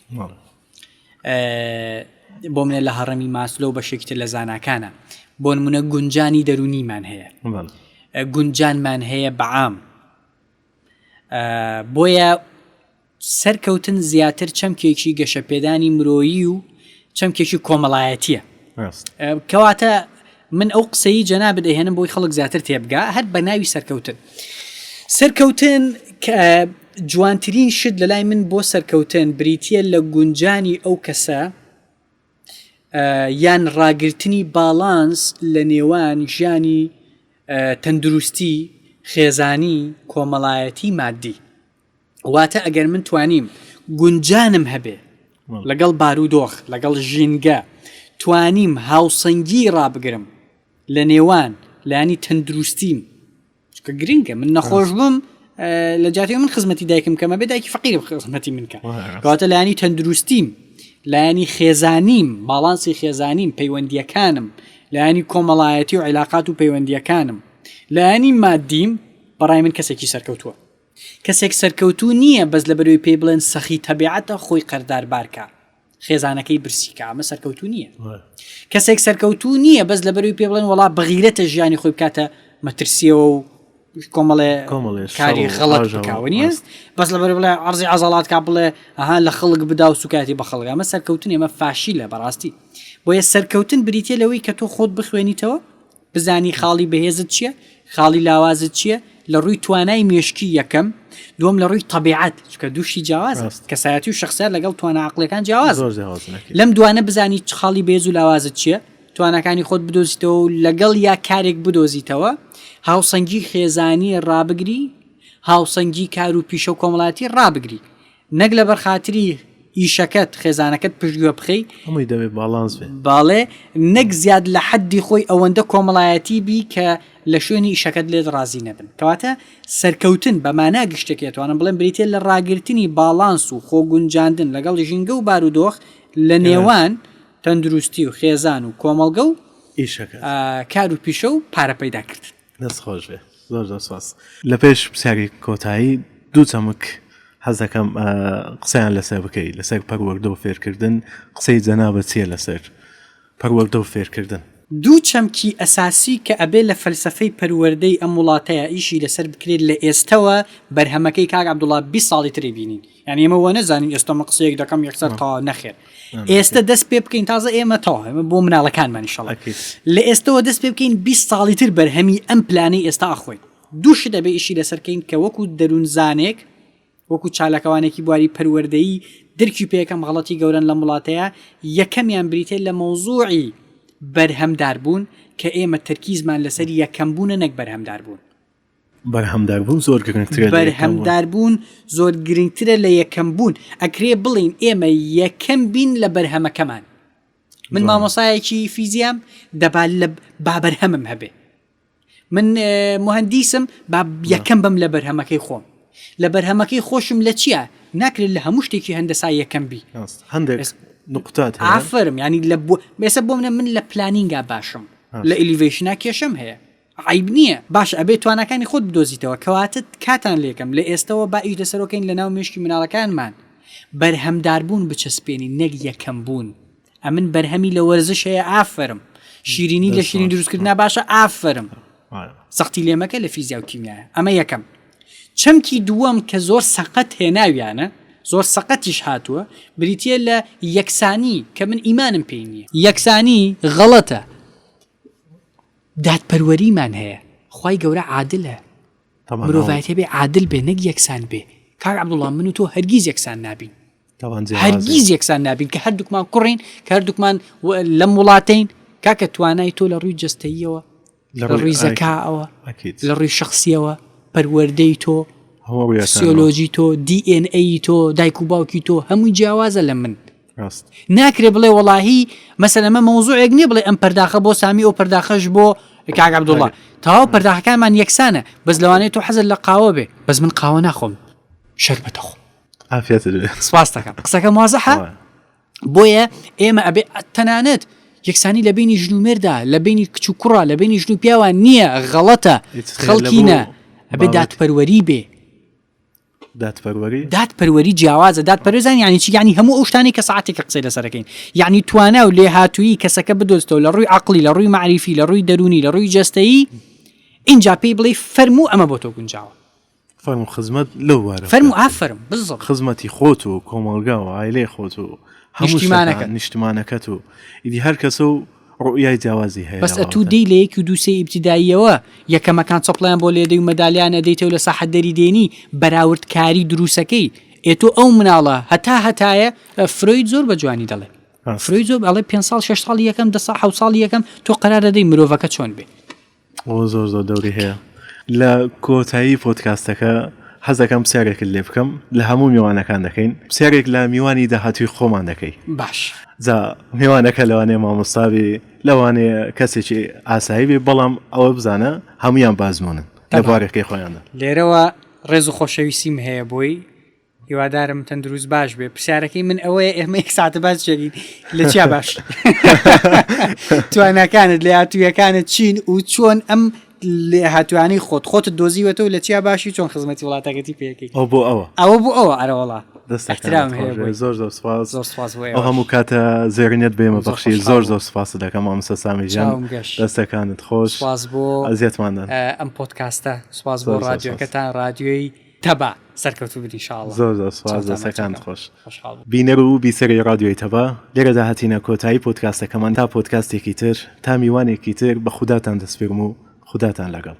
بۆ منە لە هەڕەمی ماسلۆ بەشێکی تر لە زاناکانە بۆ نمونە گونجانی دەروونیمان هەیە گونجانمان هەیە بەعام بۆیە سەرکەوتن زیاتر چەمکێکی گەشەپێدانی مرۆیی و چەمکێکی کۆمەڵایەتیە کەواتە من ئەو قسەی جەنابت ئەهێنم بۆی خەڵک زیاتر تێبگا هەر بە ناوی سەرکەوتن سەرکەوتن جوانترین شت لە لای من بۆ سەرکەوتن بریتە لە گونجانی ئەو کەسە یان ڕاگرتنی باڵانس لە نێوان ژیانی تەندروستی خێزانی کۆمەڵایەتی مادی واتە ئەگەر من توانیم گونجانم هەبێ لەگەڵ بارودۆخ لەگەڵ ژینگە توانیم هاوسەنگی ڕابگرم لە نێوان لایەنی تەندروستیم چکە گرنگە من نەخۆش بم لە جاتی من خزمەتی دایکم کەمە بێ دایکی فەقیر خزمەتی من کە کەواتە لایەنی تەندروستیم لایەنی خێزانیم باڵانسی خێزانیم پەیوەندیەکانم لایەنی کۆمەڵایەتی و عیلاقات و پەیوەندیەکانم لایەنی مادیم بەڕای من کەسێکی سەرکەوتووە کەسێک سەرکەوتوو نییە بەس لەبەرەوەی پێی بڵێن سەخی تەبیعەتە خۆی قەردار بارکا خێزانەکەی برسی کا ئەمە سەرکەوتوو نییە کەسێک سەرکەوتوو نییە بەس لەبەرەوەی پێ بڵێن وڵا بەغیرەتە ژیانی خۆی بکاتە مەترسیەوە و کۆمەڵێ کاری غەڵەت بکاوە نییە بەس لەبەر بڵێ عرضی عەزەڵات کا بڵێ ئەها لە خەڵک بدا و سوکایەتی بە خەڵک ئەمە سەرکەوتن ئێمە فاشیلە بەڕاستی بۆیە سەرکەوتن بریتە لەوەی کە تۆ خۆت بخوێنیتەوە بزانی خاڵی بەهێزت چیە خاڵی لاوازت چیە لە ڕووی توانای مێشکی یەکەم دووەم لە ڕووی تەبیعەت چونکە دوو شتی جیاوازە ڕاست. کەسایەتی و شخصیت لەگەڵ توانا عەقڵیەکان جیاوازە زۆر جیاوازن ئەکید. لەم دوانە بزانی چ خاڵی بەهێز و لاوازت چیە تواناکانی خۆت بدۆزیتەوە و لەگەڵ یا کارێک بدۆزیتەوە هاوسەنگی خێزانی ڕابگری هاوسەنگی کار و پیشە و کۆمەڵایەتی ڕابگری نەک لەبەر خاتری ئیشەکەت خێزانەکەت پشتگوێ بخەی. هەمووی دەبێ باڵانس بێ. بەڵێ نەک زیاد لە حەدی خۆی ئەوەندە کۆمەڵایەتی بی کە لە شوێنی ئیشەکەت لێت ڕازی نەبن. کەواتە سەرکەوتن بە مانا گشتیەکەی ئەتوانم بڵێم بریتیە لە ڕاگرتنی باڵانس و خۆگونجاندن لەگەڵ ژینگە و بارودۆخ لە نێوان تەندروستی و خێزان و کۆمەڵگە و ئیشەکەت. کار و پیشە و پارە پەیدا کردن. دەست خۆش بێ زۆر زۆر سپاس. لە پێش پرسیاری کۆتایی دوو چەمک حەز دەکەم قسەیان لەسەر بکەی لەسەر پەروەردە و فێرکردن قسەی جەنابت چییە لەسەر پەروەردە و فێرکردن؟ دوو چەمکی ئەساسی کە ئەبێ لە فەلسەفەی پەروەردەی ئەم وڵاتەیا ئیشی لەسەر بکرێت لە ئێستەوە بەرهەمەکەی کاک عەبدوڵا 20 ساڵی تر ئەیبینین یانی ئێمە وانەزانین ئێستا من قسەیەک دەکەم یەکسەر تەواو نەخێر ئێستا دەست پێ بکەین تازە ئێمە تەواو ئێمە بۆ مناڵەکانمان ئیشەڵا لە ئێستەوە دەست پێ بکەین 20 ساڵی تر بەرهەمی ئەم پلانەی ئێستا ئەخۆین دوو شت ئەبێ ئیشی لەسەر کەین کە وەکو دەروونزانێک وەکو چالاکەوانێکی بواری پەروەردەیی درکی پێکەم غەڵەتی گەورەن لەم وڵاتەیە یەکەمیان بریتە لە مەوزوعی بەرهەمدار بوون کە ئێمە تەرکیزمان لەسەر یەکەم بوونە نەک بەرهەمدار بوون. بەرهەمدار بوون زۆر گرنگترە لە یەکەم بوون. بەرهەمدار بوون زۆر گرنگترە لە یەکەم بوون ئەکرێ بڵێین ئێمە یەکەم بین لە بەرهەمەکەمان من مامۆسایەکی فیزیام دەبا لە با بەرهەمم هەبێ من مهندیسم با یەکەم بم لە بەرهەمەکەی خۆم لە بەرهەمەکەی خۆشم لە چییە ناکرێت لە هەموو شتێکی هەندەسا یەکەم بی هەندێک نقطات ئافرم ینی لە بێسە بۆ منە من لە planning ا باشم لە elevation ا کێشەم هەیە عەیب نییە باشە ئەبێ تواناکانی خۆت بدۆزیتەوە کەواتە تکاتان لێکەم لە ئێستەوە با ئیش لەسەرەوە کەین لەناو مێشکی مناڵەکانمان بەرهەمداربوون بچەسپێنین نەک یەکەم بوون ئەمن بەرهەمی لە وەرزش هەیە ئافەرم. شیرینی لە شیرین دروستکردنا باشە ئافرم سەختی لێمەکە لە فیزیا و کیمیایە ئەمە یەکەم چەمکی دووەم کە زۆر سەقەت هێناویانە زۆر سەقەتیش هاتووە بریتە لە یەکسانی کە من ئیمانم پێی نییە یەکسانی غەڵەتە دادپەروەریمان هەیە خوای گەورە عادلە مرۆڤایەتی بێ عادل بێ نەک یەکسان بێ کاک عەبدوڵڵا من و تۆ هەرگیز یەکسان نابین هەرگیز یەکسان نابین کە هەردووکمان کوڕین کە هەردووکمان لەم وڵاتین کاکە توانای تۆ لە ڕووی جستەیەوە لە ڕووی زەکاوە لە ڕووی شخصیەوە پەروەردەی تۆ فسیۆلۆجی تۆ DNA تۆ دایک و باوکی تۆ هەمووی جیاوازە لە من ڕاست. ناکرێ بڵێ وەڵاهی مەسەلەن ئەمە مەوزوعێک نییە بڵێ ئەم پەرداخە بۆ سامی ئەو پەرداخەش بۆ کاک عەبدوڵڵا تەواو پەرداخەکانمان یەکسانە بەس لەوانەیە تۆ حەزت لە قاوە بێ بەس من قاوە ناخۆم شەربەت ئەخۆم عافیەتت بێ سپاست دەکەم قسەکەم وازحە بۆیە ئێمە ئەبێ تەنانەت یەکسانی لە بینی ژن و مێردا لە بینی کچ و کوڕا لە بینی ژن و پیاوان نییە غەڵەتە خەڵکینە ئەبێ دادپەروەری بێ دادپەروەری؟ دادپەروەری جیاوازە، دادپەروەری زانی یانی چی؟ یانی هەموو ئەو شتانەی کە سەعاتێکە قسەی لەسەر ئەکەین. یانی توانا و لێهاتوویی کەسەکە بدۆزیتەوە لە ڕووی عەقڵی، لە ڕووی مەعریفی، لە ڕووی دەروونی، لە ڕووی جەستەیی، ئینجا پێی بڵێی فەرموو ئەمە بۆ تۆ گونجاوە. فەرموو خزمەت لەو بوارە بکە. فەرموو ئافەرم، بالضبط. خزمەتی خۆت و کۆمەڵگا و عایلەی خۆت و هەموو نیشتیمانەکەت. شتەکان، نیشتمانەکەت و ئیدی هەر کەسە و ڕوئیای جیاوازی هەیە بەس ئەتوو دێی لە یەکی و دوو سێی ئیبتیداییەوە یەکەمەکان چەپڵەیان بۆ لێدەی و مەدالیان ئەدەیتێ و لە ساحەت دەری دێنی بەراورد کاری دروسەکەی ئێ تۆ ئەو مناڵە هەتا هەتایە فرۆید زۆر بە جوانی دەڵێ فرۆید زۆر ئەڵێ پێنج ساڵ شەش ساڵی یەکەم دە ساڵ حەوت ساڵی یەکەم تۆ قەرار دەدەی مرۆڤەکە چۆن بێ. ئەوە زۆر زۆر دەوری هەیە. لە کۆتایی پۆدکاستەکە حەز دەکەم پرسیارێکت لێ بکەم لە هەموو میوانەکان دەکەین پرسیارێک لە میوانی داهاتووی خۆمان دەکەی باش جا میوانەکە لەوانەیە مامۆستا بێ لەوانەیە کەسێکی ئاسایی بێ بەڵام ئەوە بزانە هەمویان بازمونن لە بوارەکەی خۆیاندا لێرەوە ڕێز و خۆشەویستیم هەیە بۆی هیوادارم تەندروست باش بێ پرسیارەکەی من ئەوەیە ئێمە یەک ساعتە باس چێکین لە چیا باش تواناکانت لێهاتوویەکانت چین و چۆن ئەم لێهاتوانی خۆت خۆتت دۆزیوەتەوە لە چیا باشی چۆن خزمەتی وڵاتەکەتی پێەکەی ئەو بۆ ئەوە ئەوە بۆ ئەوە ئەرەوەڵا دەستەکانت خۆش بێ. زۆر زۆر سپاس زۆر سپاس بۆ ئەو هەموو کاتە زێڕینەت بێمە بەخشی زۆر زۆر سپاست دەکەم مامۆستا سامی گیان دەستەکانت خۆش سپاس بۆ ئەزیەتماندان ئەم پۆدکاستە سپاس بۆ ڕادیۆکەتان ڕادیۆی تەبا سەرکەوتوو بن ان شاء اللە. زۆر زۆر سوپاس دەستەکانت خۆش. بینەر و بیسەری ڕادیۆی تەبا لێرەدا هاتینە کۆتایی پۆدکاستەکەمان تا پۆدکاستێکی تر تا میوانێکی تر بە خوداتان دەسپێرم و خوداتان لەگەڵ.